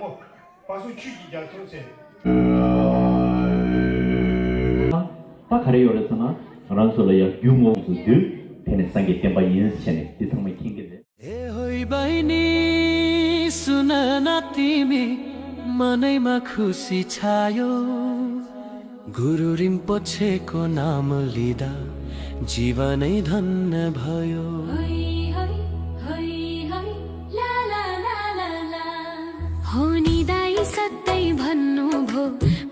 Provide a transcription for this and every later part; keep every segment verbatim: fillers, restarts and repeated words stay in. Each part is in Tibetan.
པོ། བ་སོ་ཆོས་ཀྱི་རྒྱ་མཚོ་ཟེར། ད་ག་རེ་ཡོད་རེད་ཟེར་ན། ང་རང་ཚོ་ལ་ཡང་རྒྱུ་དངོས་སུ་འདུས། དེ་ནི་སངས་རྒྱས་བསྟན་པ་ཡིན་ཟེར་ནས་འདི་ཚང་མས་མཁྱེན་གྱི་རེད། ए होई बहिनी, सुन न तिमी, मनैमा खुसी छायो। गुरु रिम्पोछेको नाम लिँदा जीवनै धन्य भयो। है, है, है, है, ला, ला, ला, ला, ला। हो नि दाइ सत्तै भन्नुभो,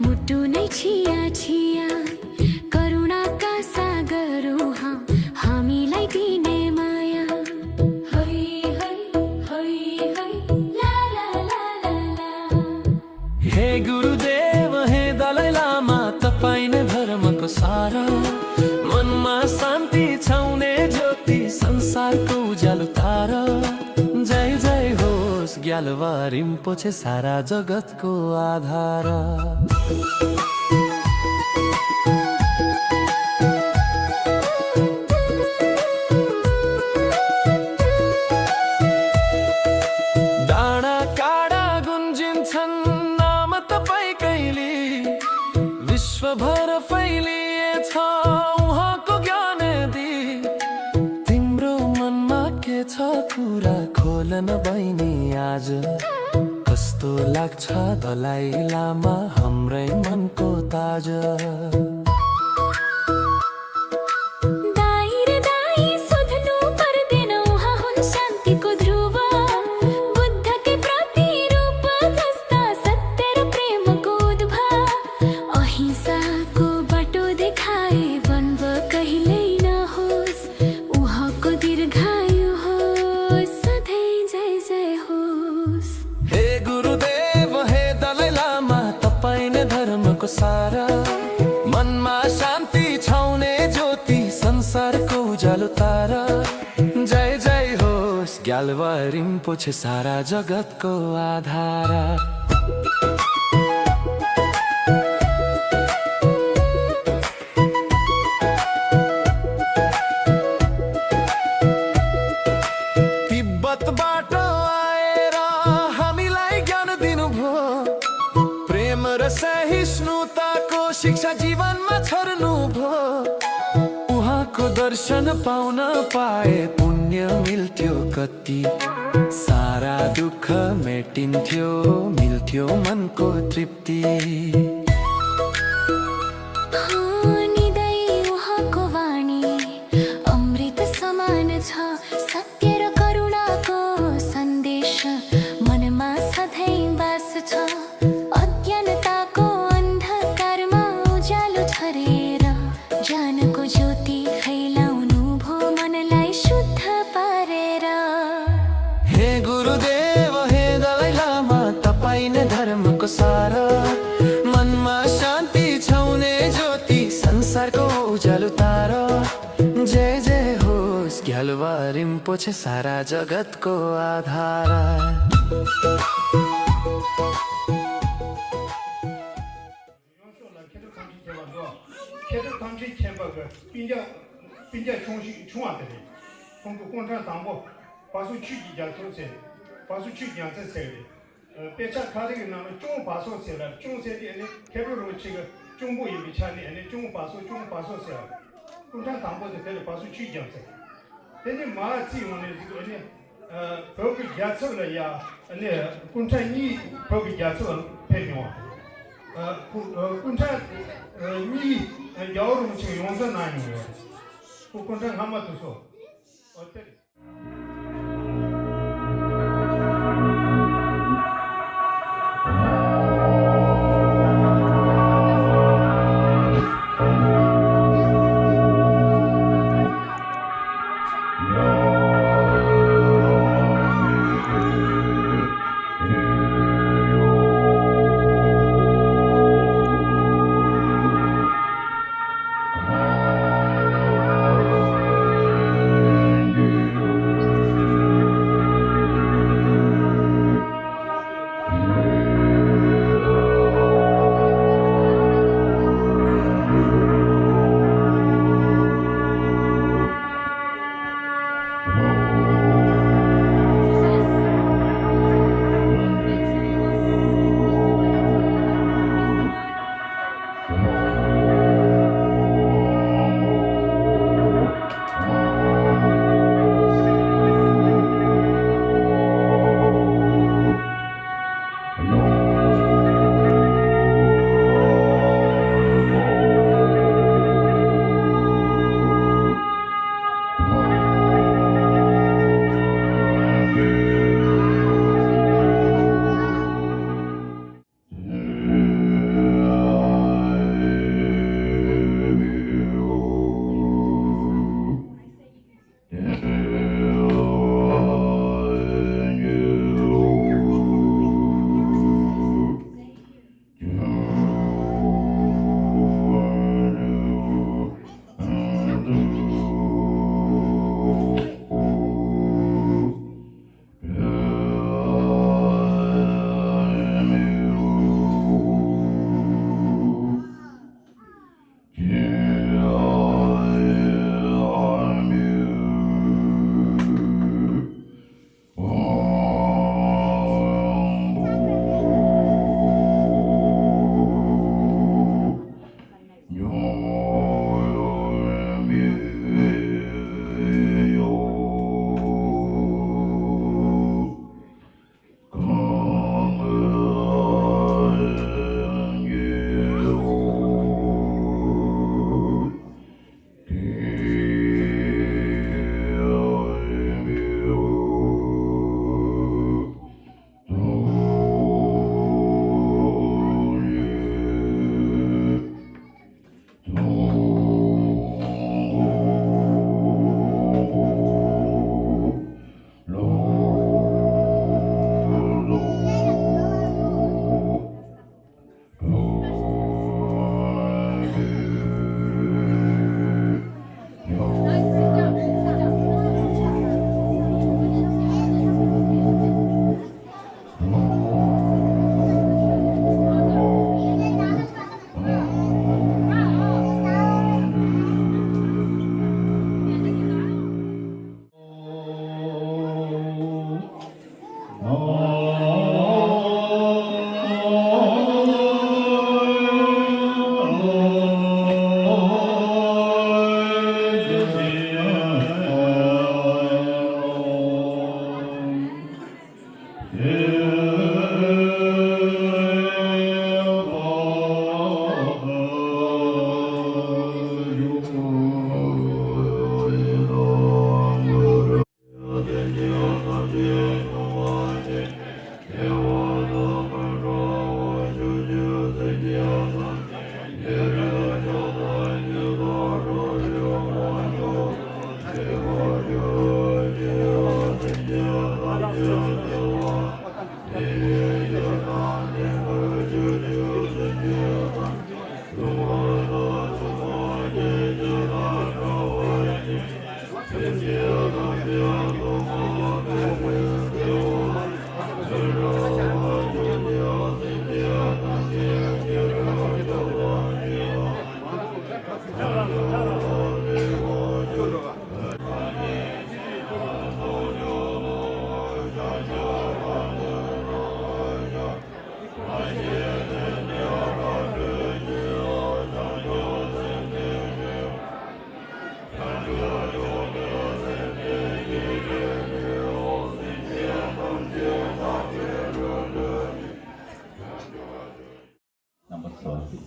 मुटु नै छिया छिया। करुणाका सागर उहाँ हामीलाई दिने माया। है, है, है, है, ला, ला, ला, ला, ला। हे गुरुदेव, हे दलाई लामा, तपाईँ नै धर्मको सार। मनमा शान्ति छाउने ज्योति, संसारको उज्यालो तारा। जय जय होस् ग्याल्वा रिम्पोछे, सारा जगतको आधार। डाँडा काँडा गुन्जिन्छन् नाम तपाईँकैले, विश्वभर फैलिएछ उहाँको ज्ञानदी। तिम्रो मनमा के छ कुरा, खोल न बहिनी आज। कस्तो लाग्छ दलाई लामा, हाम्रै मनको ताज। दाई र दाई सोध्नु पर्दैन, उहाँ हुन् शान्तिको ध्रुव। बुद्धकै प्रतिरूप जस्ता सत्य र प्रेमको उद्भव। अहिंसाको बाटो देखाए, द्वन्द्व कहिल्यै नहोस्। उहाँको दीर्घायु होस्, सधैँ जय जय होस्। हे गुरुदेव, हे दलाई लामा, तपाईँ नै धर्मको सार। मनमा शान्ति छाउने ज्योति, संसारको उज्यालो तारा। जय जय होस् ग्याल्वा रिम्पोछे, सारा जगतको आधार। तिब्बतबाट आएर हामीलाई ज्ञान दिनुभयो। प्रेम र सहिष्णुताको शिक्षा जीवनमा छर्नुभयो। उहाँको दर्शन पाउन पाए पुण्य मिल्थ्यो कति। सारा दुःख मेटिन्थ्यो, मिल्थ्यो मनको तृप्ति। हो नि दाई उहाँको वाणी अमृत समान छ। सत्य र करुणाको सन्देश मनमा सधैँ बास छ। अज्ञानताको अन्धकारमा उज्यालो छरेर ज्ञानको ज्योति फैलाउनुभयो, मनलाई शुद्ध पारेर। हे गुरुदेव, हे दलाई लामा, तपाईँ नै धर्मको सार। मनमा शान्ति छाउने ज्योति, संसारको उज्यालो तारा। जय जय होस् ग्याल्वा रिम्पोछे, सारा जगतको आधार। ཡོངས་ཤོག་ལ་མཁས་གྲུབ་ཐམས་ཅད་མཁྱེན་པ་འདུག་མཁས་གྲུབ་ཐམས་ཅད་མཁྱེན་པ་གི་སྤུན་ཀྱག་སྤུན་ཀྱག་ཆུང་ཞིག་ཆུང་བ་དེ་རེད། ཁོང་གི་སྐུ་ཕྲེང་དང་པོ་བ་སོ་ཆོས་ཀྱི་རྒྱ་མཚོ་ཟེར། བ་སོ་ཆོས་རྒྱ་མཚོ་ཟེར་རེད། དཔེ་ཆ་ཁ་རིག་གི་ནང་ལ་གཅུང་བ་སོ་ཟེར་ལ། གཅུང་ཟེར་དེ་ཨ་ནི་མཁས་གྲུབ་རིན་པོ་ཆེ་གི་གཅུང་པོ་ཡིན་པའི་ཆ་ནས་ཨ་ནི་གཅུང་བ་སོ་གཅུང་བ་སོ་ཟེར། སྐུ་ཕྲེང་དང་པོ་དེ་དེ་ལ་བ་སོ་ཆོས་རྒྱ་མཚོ། དེ་ནས་མར་བརྩིས་ཡོང་ནས་ཟིག་ཨ་ནི། ཨ། བོད་ཀྱི་རྒྱལ་ཚབ་ལ་ཡ་ཨ་ནི་སྐུ་ཕྲེང་གཉིས་བོད་ཀྱི་རྒྱལ་ཚབ་ལ་ཕེབས་མྱོང་བ། ཨ། སྐུ་ཨ་སྐུ་ཕྲེང་ཨ་གཉིས་རྒྱལ་བ་རིན་པོ་ཆེ་ཡོངས་འཛིན་གནང་མྱོང་ཡོད་རེད། སྐུ་སྐུ་ཕྲེང་སྔ་མ་དེ་ཚོ། ཨོ་དེ་རེད།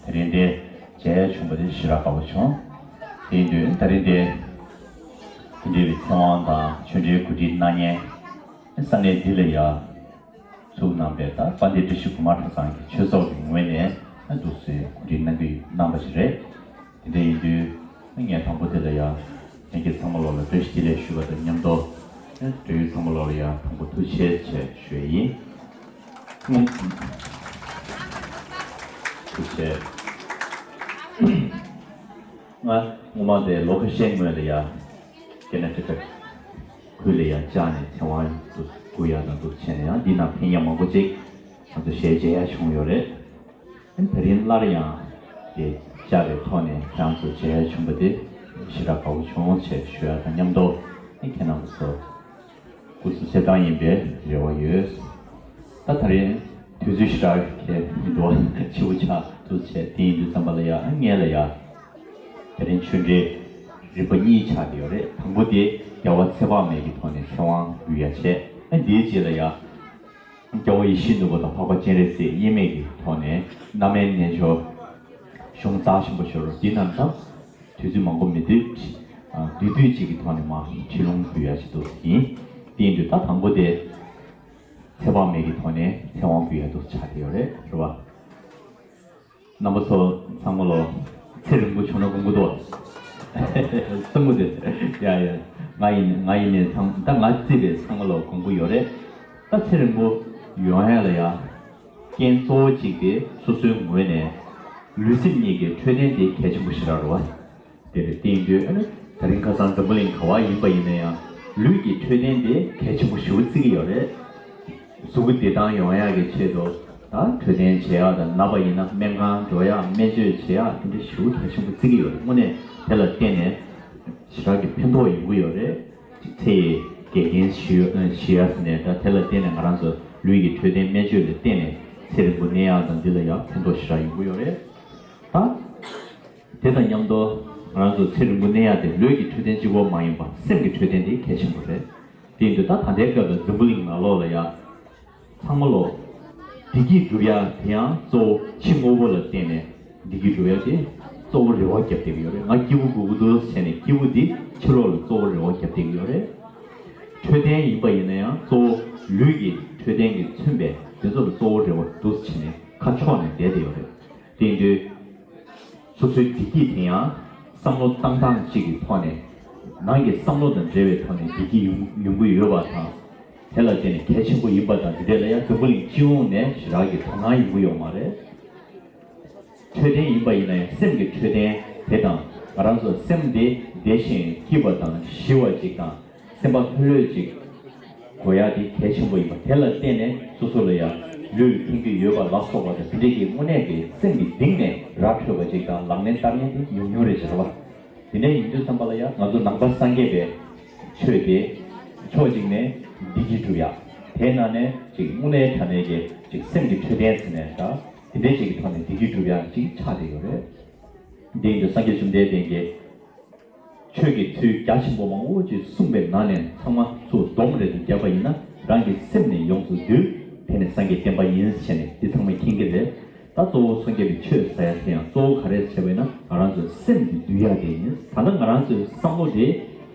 དེ་རིང་འདི་མཇལ་ཡ་བྱུང་བ་དེ་ཞེ་དྲག་དགའ་པོ་བྱུང་། དེ་ཡིན་དུས་དེ་རིང་འདི་དེ་འདྲའི་བའི་ཚེ་དབང་དང་ཆོས་འབྲེལ་གོ་སྒྲིག་གནང་མཁན་ས་གནས་འདི་ལ་ཡ་ཚུགས་གནང་པའི་ད་དཔལ་ལྡན་བཀྲ་ཤིས་སྒོ་མང་གྲྭ་ཚང་གི་ཆོས་ཚོགས་ཀྱི་ངོས་ནས་འདུག་སེ་གོ་སྒྲིག་གནང་གི་གནང་བ་ཞིག་རེད། དེ་འདྲ་ཡིན་དུས་ངས་དང་པོ་དེ་ལ་ཡ་ལྷན་རྒྱས་ཚང་མ་ལོག་ལ་བཀྲ་ཤིས་བདེ་ལེགས་ཞུ་བ་དང་མཉམ་དུ་འབྲེལ་ཡོད་ཚང་མ་ལོག་ལ་ཡ་དང་པོ་ཐུགས་རྗེ་ཆེ་ཞུ་ཡ་ཡིན། ཐུགས་རྗེ་ཆེ། ང་སྔོན་མ་དེ་ལོ་ཁ་ཤས་སྔོན་ལ་ཡ་ཀེ་ན་ཊ་ཀ་ཁུལ་ལ་ཡ་བཅར་ནས་ཚེ་དབང་དུ་སྒུག་ཡ་དང་དུ་བྱས་ནས་ཡང་འདི་ན་ཕན་ཡ་མང་པོ་ཅིག་ང་ཚོ་ཞལ་མཇལ་ཡ་བྱུང་ཡོད་རེད། ཨ་ནི་དེ་རིང་སླར་ཡང་དེ་བཅར་བའི་ཐོག་ནས་ཁྱེད་རང་ཚོ་མཇལ་ཡ་བྱུང་བ་དེ་ཞེ་དྲག་དགའ་པོ་བྱུང་ཞེས་ཞུ་ཡ་དང་མཉམ་དུ་ཨ་ནི་ཁྱེད་རང་ཚོ་སྐུ་གཟུགས་གསལ་ཐང་ཡིན་པའི་རེ་བ་ཡོད། ད་ད་རེས་དུས་ཚོད་ཞེ་དྲག་གི་མི་འདུག་ཕྱི་པོ་ཆགས་འདུག་བྱས་དེ་ཡིན་དུས་ཙམ་པ་ལ་ཡ་ཨ་ངས་ལ་ཡ་དེ་རིང་ཆོས་འབྲེལ་རིམ་པ་གཉིས་ཆགས་བསྡད་ཡོད་རེད། དང་པོ་དེ་རྒྱལ་བ་ཚེ་དཔག་མེད་ཀྱི་ཐོག་ནས་ཚེ་དབང་འབུལ་ཡ་བྱས། ཨ་འདིའི་རྗེས་ལ་ཡ་རྒྱལ་བ་ཡིད་བཞིན་ནོར་བུ་དང་འཕགས་པ་སྤྱན་རས་གཟིགས་དབྱེར་མེད་ཀྱི་ཐོག་ནས་རྣམ་སྨིན་རྣལ་འབྱོར་གཞུང་རྩ་ཆེན་པོ་ཞུ་རོགས་འདི་རྣམས་དང་དུས་ཚོད་མང་པོ་མི་འདུག་ཨ་བསྡུས་བསྡུས་གཅིག་གི་ཐོག་ནས་མར་ཁྲིད་ལུང་འབུལ་ཡ་ཞིག་འདུག་ཡིན། དེ་ཡིན་དུས་ད་དང་པོ་དེ་ཚེ་དཔག་མེད་ཀྱི་ཐོག་ནས་ཚེ་དབང་འབུལ་ཡ་འདུག་ཆགས་བསྡད་ཡོད་རེད། རེད་བ། རྣམ་པ་ཚོ་ཚང་མ་ལོ་ཚེ་རིང་པོ་བྱུང་ན་དགོངས་ཀྱི་འདུག་གསུང་གི་འདུག་ཡ་ཡ། ང་ཡིན་ང་ཡིན་ནས་ཚང་ད་ང་བརྩིས་པའི་ཚང་མ་ལོ་དགོངས་ཀྱི་ཡོད་རེད། ད་ཚེ་རིང་པོ་ཡོང་ཡ་ལ་ཡ། རྐྱེན་གཙོ་བོ་གཅིག་དེ་སོ་སོའི་ངོས་ནས་ལུས་སེམས་གཉིས་ཀྱི་འཕྲོད་བསྟེན་དེ་གལ་ཆེན་པོ་ཞེ་དྲག་རེད་བ། དེ་རེད། དེ་ཡིན་དུས་ཨ་ནི་ད་རིང་ཁ་སང་འཛམ་བུ་གླིང་ག་བ་ཡིན་པ་ཡིན་ན་ཡང་ལུས་ཀྱི་འཕྲོད་བསྟེན་དེ་གལ་ཆེན་པོ་ཞེ་པོ་བརྩི་གི་ཡོད་རེད། གཟུགས་པོ་བདེ་ཐང་ཡོང་ཡག་གི་ཆེད་དུ་ད་འཕྲོད་བསྟེན་བྱེད་ཡག་དང་ན་བ་ཡིན་ན་སྨན་ཁང་འགྲོ་ཡག་སྨན་བཅོས་བྱེད་ཡག་དེ་འདྲ་ཞེ་པོ་གལ་ཆེན་པོ་བརྩི་གི་ཡོད་རེད། དངོས་གནས་དེ་ལ་བརྟེན་ནས་ཞེ་དྲག་གི་ཕན་ཐོགས་ཡོང་གི་ཡོད་རེད། ཚེ་ཡི་དགེ་རྒན་ཞུ་ཞུ་ཡ་ཟེར་ནས་ད་དེ་ལ་བརྟེན་ནས་ང་རང་ཚོ་ལུས་ཀྱི་འཕྲོད་བསྟེན་སྨན་བཅོས་ལ་བརྟེན་ནས་ཚེ་རིང་པོ་གནས་ཡག་དང་འདི་ལ་ཡང་ཕན་ཐོགས་ཞེ་དྲག་ཡོང་གི་ཡོད་རེད། ད་དེ་དང་མཉམ་དུ་ང་རང་ཚོ་ཚེ་རིང་པོ་གནས་ཡག་དེ་ལུས་ཀྱི་འཕྲོད་བསྟེན་གཅིག་པོ་མ་ཡིན་པ་སེམས་ཀྱི་འཕྲོད་བསྟེན་དེ་གལ་ཆེན་པོ་རེད། དེ་ཡིན་དུས་ད་ད་ལྟའི་སྐབས་ལ་འཛམ་བུ་གླིང་ནང་ལོགས་ལ་ཡ། ཚང་མ་ལོ། བདེ་སྐྱིད་སྒྲུབ་ཡ་དེ་ཡང་གཙོ་བོ་ཕྱི་དངོས་པོ་ལ་བརྟེན་ནས་བདེ་སྐྱིད་སྒྲུབ་ཡ་དེ་གཙོ་བོ་རེ་བ་བརྒྱབ་བསྡད་ཀྱི་ཡོད་རེད། ང་སྐྱིད་པོ་དགོས་ཀྱི་འདུག་ཟེར་ནས་སྐྱིད་པོ་འདི་ཕྱི་ལོགས་ལ་གཙོ་བོ་རེ་བ་བརྒྱབ་བསྡད་ཀྱི་ཡོད་རེད། འཕྲོད་བསྟེན་ཡིན་པ་ཡིན་ན་ཡང་གཙོ་བོ་ལུས་ཀྱི་འཕྲོད་བསྟེན་གྱིས་མཚོན་པའི་དེ་ཚོ་ལ་གཙོ་བོ་རེ་བ་འདུག་ཟེར་ནས་ཁ་ཕྱོགས་ནས་བསྡད་བསྡད་ཡོད་རེད། དེ་ཡིན་དུས། སོ་སོའི་བདེ་སྐྱིད་དེ་ཡང་བསམ་བློ་བཏང་སྟངས་གཅིག་གི་ཐོག་ནས་ནང་གི་བསམ་བློ་དང་འབྲེལ་བའི་ཐོག་ནས་བདེ་སྐྱིད་ཡོང་ཡོང་གི་ཡོད་པ་དང་། དེ་ལ་བརྟེན་ནས་གལ་ཆེན་པོ་ཡིན་པ་དང་། འདི་འདྲ་ལ་ཡང་འཛམ་བུ་གླིང་སྤྱི་ཡོངས་ནས་ཞེ་དྲག་གི་དོ་སྣང་ཡོང་གི་ཡོད་མ་རེད། འཕྲོད་བསྟེན་ཡིན་པ་ཡིན་ན་ཡང་སེམས་ཀྱི་འཕྲོད་བསྟེན་དེ་དང་། ང་རང་ཚོ་སེམས་དེ་བདེ་ཞིང་སྐྱིད་པ་དང་ཞི་བ་ཅིག་དང་། སེམས་པ་ལྷོད་ལྷོད་ཅིག་དགོས་ཡ་དེ་གལ་ཆེན་པོ་ཡིན་པ་དེ་ལ་བརྟེན་ནས་སོ་སོ་ལ་ཡང་ལུས་ཕན་གྱི་ཡོད་པ་ལ་སོགས་པ་དང་། དེ་འདྲ་གི་དངོས་གནས་ཀྱི་སེམས་ཀྱི་གཏིང་ནས་ར་འཕྲོད་པ་ཅིག་དང་ལག་ལེན་བསྟར་མཁན་དེ་ཉུང་ཉུང་རེད་ཟེར་བ། དེ་འདྲ་ཡིན་དུས་ཙམ་པ་ལ་ཡང་ང་ཚོ་ནང་པ་སངས་རྒྱས་པའི་ཆོས་དེ་ཕྱོགས་གཅིག་ནས་བདེ་སྐྱིད་སྒྲུབ་ཡ། དེའི་ནང་ནས་ཅིག་དངོས་གནས་དྲང་གནས་ཀྱི་ཅིག་སེམས་ཀྱི་འཕྲོད་བསྟེན་ཟེར་ནས་ད་དེ་འདྲ་ཅིག་གི་ཐོག་ནས་བདེ་སྐྱིད་སྒྲུབ་ཡ་ཅིག་ཆགས་བསྡད་ཡོད་རེད། དེ་ཡིན་དུས་སངས་རྒྱས་བཅོམ་ལྡན་འདས་ཀྱིས། ཆོས་ཀྱི་ཚུལ་རྒྱ་ཆེན་པོ་མང་པོ་ཅིག་གསུངས་པའི་ནང་ནས་ཚང་མ་ཚུར་སྡོམ་རེ་ཏུ་བརྒྱབ་པ་ཡིན་ན། རང་གི་སེམས་ནི་ཡོངས་སུ་འདུལ། དེ་ནི་སངས་རྒྱས་བསྟན་པ་ཡིན་ཟེར་ནས་འདི་ཚང་མས་མཁྱེན་གྱི་རེད། ད་གཙོ་བོ་སངས་རྒྱས་པའི་ཆོས་ཟེར་ཡ་དེ་ཡང་གཙོ་བོ་ག་རེ་བྱས་པ་ཡིན་ན། ང་རང་ཚོའི་སེམས་འདི་འདུལ་ཡ་དེ་ཡིན། ད་ལྟ་ང་རང་ཚོའི་བསམ་བློ་དེ་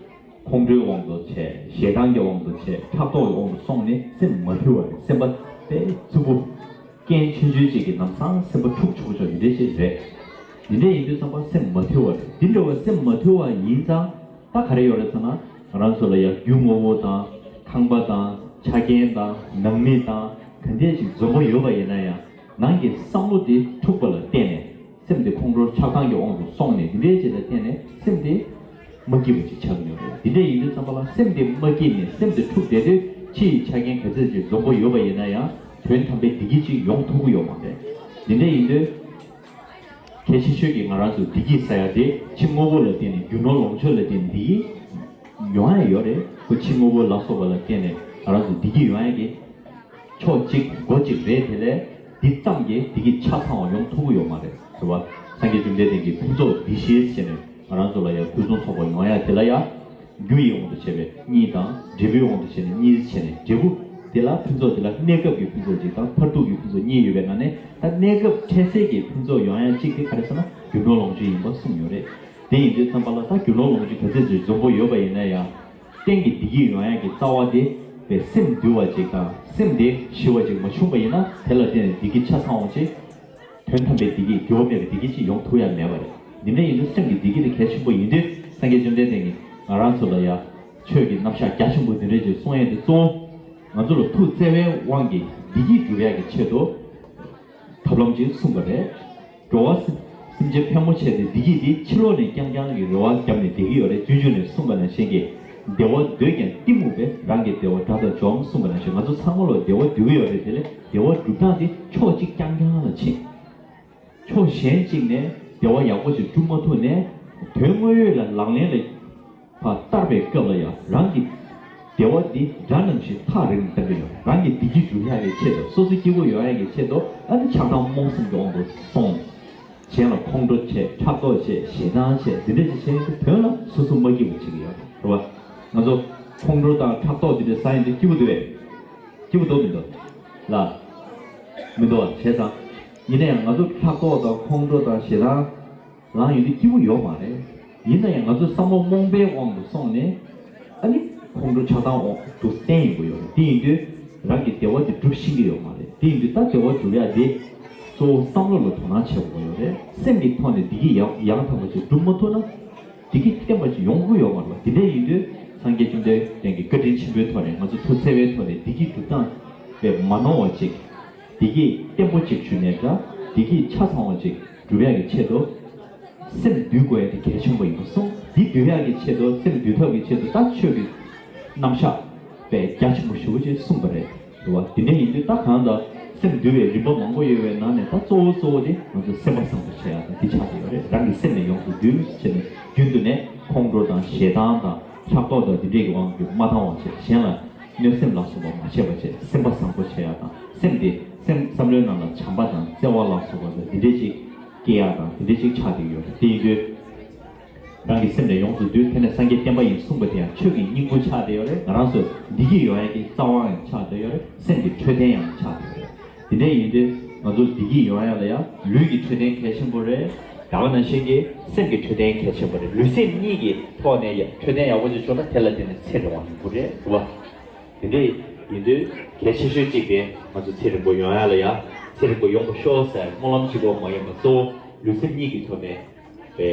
ཁོང་ཁྲོའི་དབང་དུ་བྱས། ཞེ་སྡང་གི་དབང་དུ་བྱས། ཕྲག་དོག་གི་དབང་དུ་སོང་ནས་སེམས་མ་ཐུལ་བ་རེད། སེམས་པ་དཔེ་རྩུབ་པོ། རྐྱེན་ཆུང་ཆུང་ཅིག་གིས་ལམ་སང་སེམས་པ་འཁྲུག་ཆོག་ཆོག་ཡིན་འདྲ་ཅིག་རེད། འདི་འདྲ་ཡིན་དུས་ཙམ་པ་སེམས་མ་ཐུལ་བ་རེད། འདི་འདྲ་བ་སེམས་མ་ཐུལ་བ་ཡིན་ཙང་ད་ག་རེ་ཡོད་རེད་ཟེར་ན། ང་རང་ཚོ་ལ་ཡང་རྒྱུ་དངོས་པོ་དང་ཁང་པ་དང་ཆ་རྐྱེན་དང་ནང་མི་དང་ག་འདྲས་ཅིག་འཛོམས་པོ་ཡོད་པ་ཡིན་ན་ཡང་། ནང་གི་བསམ་བློ་དེ་འཁྲུགས་པ་ལ་བརྟེན་ནས་སེམས་དེ་ཁོང་ཁྲོ་ཆགས་སྡང་གི་དབང་དུ་སོང་ནས། འདི་འདྲའི་ཅིག་ལ་བརྟེན་ནས་སེམས་དེ་མ་སྐྱིད་པ་ཅིག་ཆགས་ཀྱི་ཡོད་རེད། འདི་འདྲ་ཡིན་དུས་ཙམ་པ་ལ་སེམས་དེ་མ་སྐྱིད་ནས་སེམས་དེ་འཁྲུགས་བསྡད་དུས། ཕྱི་ཡི་ཆ་རྐྱེན་ག་ཚོད་ཅིག་འཛོམས་པོ་ཡོད་པ་ཡིན་ན་ཡང་དོན་དམ་པའི་བདེ་སྐྱིད་ཅིག་ཡོང་ཐུབ་ཀྱི་ཡོད་མ་རེད། འདི་འདྲ་ཡིན་དུས། གལ་ཆེ་ཤོས་ཀྱི་ང་རང་ཚོའི་བདེ་སྐྱིད་ཟེར་ཡ་དེ་ཕྱི་དངོས་པོ་ལ་བརྟེན་ནས། རྒྱུ་ནོར་ལོངས་སྤྱོད་ལ་བརྟེན་ནས་བདེ་སྐྱིད་ཡོང་ཡ་ཡོད་རེད། ཁོ་ཕྱི་དངོས་པོ་ལ་སོགས་པ་ལ་བརྟེན་ནས་ང་རང་ཚོ་བདེ་སྐྱིད་ཡོང་ཡ་གི་ཕྱོགས་གཅིག་སྒོ་གཅིག་རེད། དེ་ལས་འདི་ཙམ་གྱིས་བདེ་སྐྱིད་ཆ་ཚང་བ་ཡོང་ཐུབ་ཀྱི་ཡོད་མ་རེད། རེད་བ། སངས་རྒྱས་བཅོམ་ལྡན་འདས་ཀྱིས་ཕུན་ཚོགས་བདེ་གཤེགས་ཟེར་ནས་ང་རང་ཚོ་ལ་ཡང་ཕུན་སུམ་ཚོགས་པ་ཡོང་ཡ་དེ་ལ་ཡང་རྒྱུ་ཡི་དབང་དུ་བྱས་པའི་གཉིས་དང་། འབྲས་བུའི་དབང་དུ་བྱས་ནས་གཉིས་བྱས་ནས་འབྲས་བུ་ དེ་ལ་ཕུན་ཚོགས་དེ་ལ་གནས་སྐབས་ཀྱི་ཕུན་ཚོགས་གཅིག་དང་མཐར་ཐུག་གི་ཕུན་ཚོགས་གཉིས་ཡོད་པའི་ནང་ནས། ད་གནས་སྐབས་འཕྲལ་སེལ་གྱི་ཕུན་ཚོགས་ཡོང་ཡ་གཅིག་དེ་ག་རེ་ཟེར་ན་རྒྱུ་ནོར་ལོངས་སྤྱོད་ཡིན་པ་གསུངས་ཡོད་རེད། དེ་ཡིན་དུས་ཙམ་པ་ལ་ད་རྒྱུ་ནོར་ལོངས་སྤྱོད་ག་ཚོད་ཅིག་འཛོམས་པོ་ཡོད་པ་ཡིན་ན་ཡང་། གཏན་གྱི་བདེ་སྐྱིད་ཡོང་ཡ་གི་རྩ་བ་དེ་བས་སེམས་འདུལ་བ་ཅིག་དང་སེམས་དེ་ཞི་བ་ཅིག་མ་བྱུང་པ་ཡིན་ན། དེ་ལ་བརྟེན་ནས་བདེ་སྐྱིད་ཆ་ཚང་བ་ཅིག་དོན་དམ་པའི་བདེ་སྐྱིད་འགྱུར་བ་མེད་པའི་བདེ་སྐྱིད་ཅིག་ཡོང་ཐུབ་ཡ་མེད་པ་རེད། འདི་འདྲ་ཡིན་དུས་སེམས་ཀྱི་བདེ་སྐྱིད་དེ་གལ་ཆེན་པོ་ཡིན་དུས། སངས་རྒྱས་བཅོམ་ལྡན་འདས་ཀྱིས་ང་རང་ཚོ་ལ་ཡ་ཆོས་ཀྱི་རྣམ་གཞག་རྒྱ་ཆེན་པོ་འདི་འདྲ་ཅིག་གསུང་ཡས་དེ་གཙོ་བོ་ང་ཚོ་ལ་ཐུགས་བརྩེ་བའི་དབང་གིས་བདེ་སྐྱིད་སྒྲུབ་ཡག་གི་ཆེད་དུ་ཐབས་ལམ་ཅིག་གསུངས་པ་རེད། འགྲོ་བ་སེམས་ཅན་ཕལ་མོ་ཆེ་དེ་བདེ་སྐྱིད་དེ་ཕྱི་ལོགས་ནས་རྐྱང་རྐྱང་གི་རེ་བ་བརྒྱབ་ནས་བསྡད་ཀྱི་ཡོད་རེད། སྤྱོད་འཇུག་ནས་གསུངས་པ་ནང་བཞིན་གྱི། བདེ་བ་འདོད་ཀྱང་གཏི་མུག་པས། རང་གི་བདེ་བ་དགྲ་དང་འཇོམས། གསུངས་པ་ནང་བཞིན། ང་ཚོ་ཚང་མ་ལ་བདེ་བ་འདོད་ཀྱི་ཡོད་རེད། དེ་ལས་བདེ་བ་སྒྲུབ་སྟངས་དེ་ཕྱོགས་གཅིག་རྐྱང་རྐྱང་ལ་ཕྱིན། ཕྱོགས་གཞན་གཅིག་ནས་བདེ་བ་ཡག་པོ་ཞིག་སྒྲུབ་མ་ཐུབ་ནས། དོན་དངོས་ཡོད་ལ་ལག་ལེན་ལ་ཕར་བསྟར་བའི་སྐབས་ལ་ཡང་རང་གི་བདེ་བ་འདི་དགྲ་ནང་བཞིན་ཐག་རིང་བསྟན་གྱི་ཡོད། རང་གི་བདེ་སྐྱིད་སྒྲུབ་ཡག་གི་ཆེད་དུ། སོ་སོ་སྐྱིད་པོ་ཡོང་ཡག་གི་ཆེད་དུ། ཨ་ནི་ཆགས་སྡང་རྨོངས་གསུམ་གྱི་དབང་དུ་སོང་། གཞན་ལ་ཁོང་ཁྲོ་བྱས། ཕྲག་དོག་བྱས། ཞེ་སྡང་བྱས། འདི་འདྲ་ཞིག་བྱས་ཏེ་དོན་ལ་སོ་སོ་མ་སྐྱིད་པ་བྱེད་ཀྱི་ཡོད་རེད་བ། ང་ཚོ་ཁོང་ཁྲོ་དང་ཕྲག་དོག་འདི་འདྲ་ཟ་ཡིན་དུས་སྐྱིད་པོ་འདུག་བས། སྐྱིད་པོ་འདུག་མི་འདུག་ལ། མི་འདུག་བ། བྱས་ཙང་། ཡིན་ན་ཡང་ང་ཚོ་ཕྲག་དོག་དང་ཁོང་ཁྲོ་དང་ཞེ་སྡང་ལངས་ཡོང་དུས་སྐྱིད་པོ་ཡོད་མ་རེད། ཡིན་ན་ཡང་ང་ཚོ་བསམ་བློ་རྨོངས་པའི་དབང་དུ་སོང་ནས། ཨ་ནི་ཁོང་ཁྲོ་ཆགས་སྡང་འོག་ཏུ་བསྟན་ཡོང་གི་ཡོད་རེད། དེ་ཡིན་དུས་རང་གི་བདེ་བ་དེ་སྒྲུབ་ཤེས་ཀྱི་ཡོད་མ་རེད། དེ་ཡིན་དུས་ད་བདེ་བ་སྒྲུབ་ཡག་དེ་གཙོ་བོ་བསམ་བློ་ལ་དོ་སྣང་བྱེད་དགོས་ཀྱི་ཡོད་རེད། སེམས་ཀྱི་ཐོག་ནས་བདེ་སྐྱིད་ཡང་ཡང་དག་པ་ཅིག་སྒྲུབ་མ་ཐུབ་ན། བདེ་སྐྱིད་བརྟན་པ་ཅིག་ཡོང་གི་ཡོད་མ་རེད་པ། དེ་འདྲ་ཡིན་དུས་སངས་རྒྱས་བཅོམ་ལྡན་འདས་ཀྱི་བཀའ་དྲིན་ཆེན་པོའི་ཐོག་ནས། ང་ཚོ་ཐུགས་བརྩེ་བའི་ཐོག་ནས་བདེ་སྐྱིད་སྒྲུབ་སྟངས་དཔེ་མ་ནོར་བ་ཅིག་བདེ་སྐྱིད་བརྟན་པོ་ཅིག་ཞུ་ནས་འདྲ། བདེ་སྐྱིད་ཆ་ཚང་བ་ཅིག་སྒྲུབ་ཡག་གི་ཆེད་དུ། སེམས་འདུལ་དགོས་ཡག་དེ་གལ་ཆེན་པོ་ཡིན་པ་གསུངས། འདི་འདུལ་ཡག་གི་ཆེད་དུ། སེམས་འདུལ་ཐབས་ཀྱི་ཆེད་དུ་ད་ཆོས་ཀྱི་རྣམ་གཞག་དཔེ་རྒྱ་ཆེན་པོ་ཞེ་པོ་ཅིག་གསུངས་པ་རེད། རེད་བ། དེ་འདྲ་ཡིན་དུས་ད་གང་ལྟར་སེམས་འདུལ་བའི་རིམ་པ་མང་པོ་ཡོད་པའི་ནང་ནས། ད་གཙོ་བོ་གཙོ་བོ་དེ་ང་ཚོ་སེམས་པ་བཟང་པོ་བྱེད་ཡག་དང་དེ་ཆགས་ཀྱི་ཡོད་རེད། རང་གི་སེམས་ལ་ཡོངས་སུ་འདུལ་བྱས་ནས། རྒྱུན་དུ་ནས་ཁོང་ཁྲོ་དང་ཞེ་སྡང་དང་ཕྲག་དོག་དང་དེ་འདྲས་ཀྱི་དབང་གིས་མ་བཏང་བ་བྱས། གཞན་ལ་གནོད་སེམས་ལ་སོགས་པ་མ་བྱས་པ་བྱས། སེམས་པ་བཟང་པོ་བྱེད་ཡག་དང་། སེམས་དེ་སེམས་བསམ་བློའི་ནང་ལ་བྱམས་པ་དང་བརྩེ་བ་ལ་སོགས་པ་དང་དེ་འདྲས་ཅིག་སྐྱེ་ཡག་དང་དེ་འདྲས་ཅིག་ཆགས་བསྡད་ཡོད་རེད། དེ་ཡིན་དུས། རང་གི་སེམས་ལ་ཡོངས་སུ་འདུལ། དེ་ནས་སངས་རྒྱས་བསྟན་པ་ཡིན་གསུངས་པ་དེ་ཡང་ཆོས་ཀྱི་སྙིང་པོ་ཆགས་བསྡད་ཡོད་རེད། ང་རང་ཚོ་བདེ་སྐྱིད་ཡོང་ཡག་གི་རྩ་བ་ཡང་ཆགས་བསྡད་ཡོད་རེད། སེམས་ཀྱི་འཕྲོད་བསྟེན་ཡང་ཆགས་བསྡད་ཡོད་རེད། དེ་འདྲ་ཡིན་དུས་ང་ཚོ་བདེ་སྐྱིད་ཡོང་ཡག་ལ་ཡང་ལུས་ཀྱི་འཕྲོད་བསྟེན་གལ་ཆེན་པོ་རེད། ད་ག་ནང་བཞིན་གྱི་སེམས་ཀྱི་འཕྲོད་བསྟེན་གལ་ཆེན་པོ་རེད། ལུས་སེམས་གཉིས་ཀྱི་ཐོག་ནས་ཡ་འཕྲོད་བསྟེན་ཡག་པོ་ཅིག་བྱུང་ན་དེ་ལ་བརྟེན་ནས་ཚེ་རིང་བ་ཡོང་གི་རེད། རེད་བ། དེ་འདྲ་ཡིན་དུས་གལ་ཆེ་ཤོས་གཅིག་དེ་ང་ཚོ་ཚེ་རིང་པོ་ཡོང་ཡག་ལ་ཡ། ཚེ་རིང་པོ་ཡོང་པ་ཤོག་ཟེར་སྨོན་ལམ་གཅིག་པོ་མ་ཡིན་པར་གཙོ་བོ་ལུས་སེམས་གཉིས་ཀྱི་ཐོག་ནས་པའི་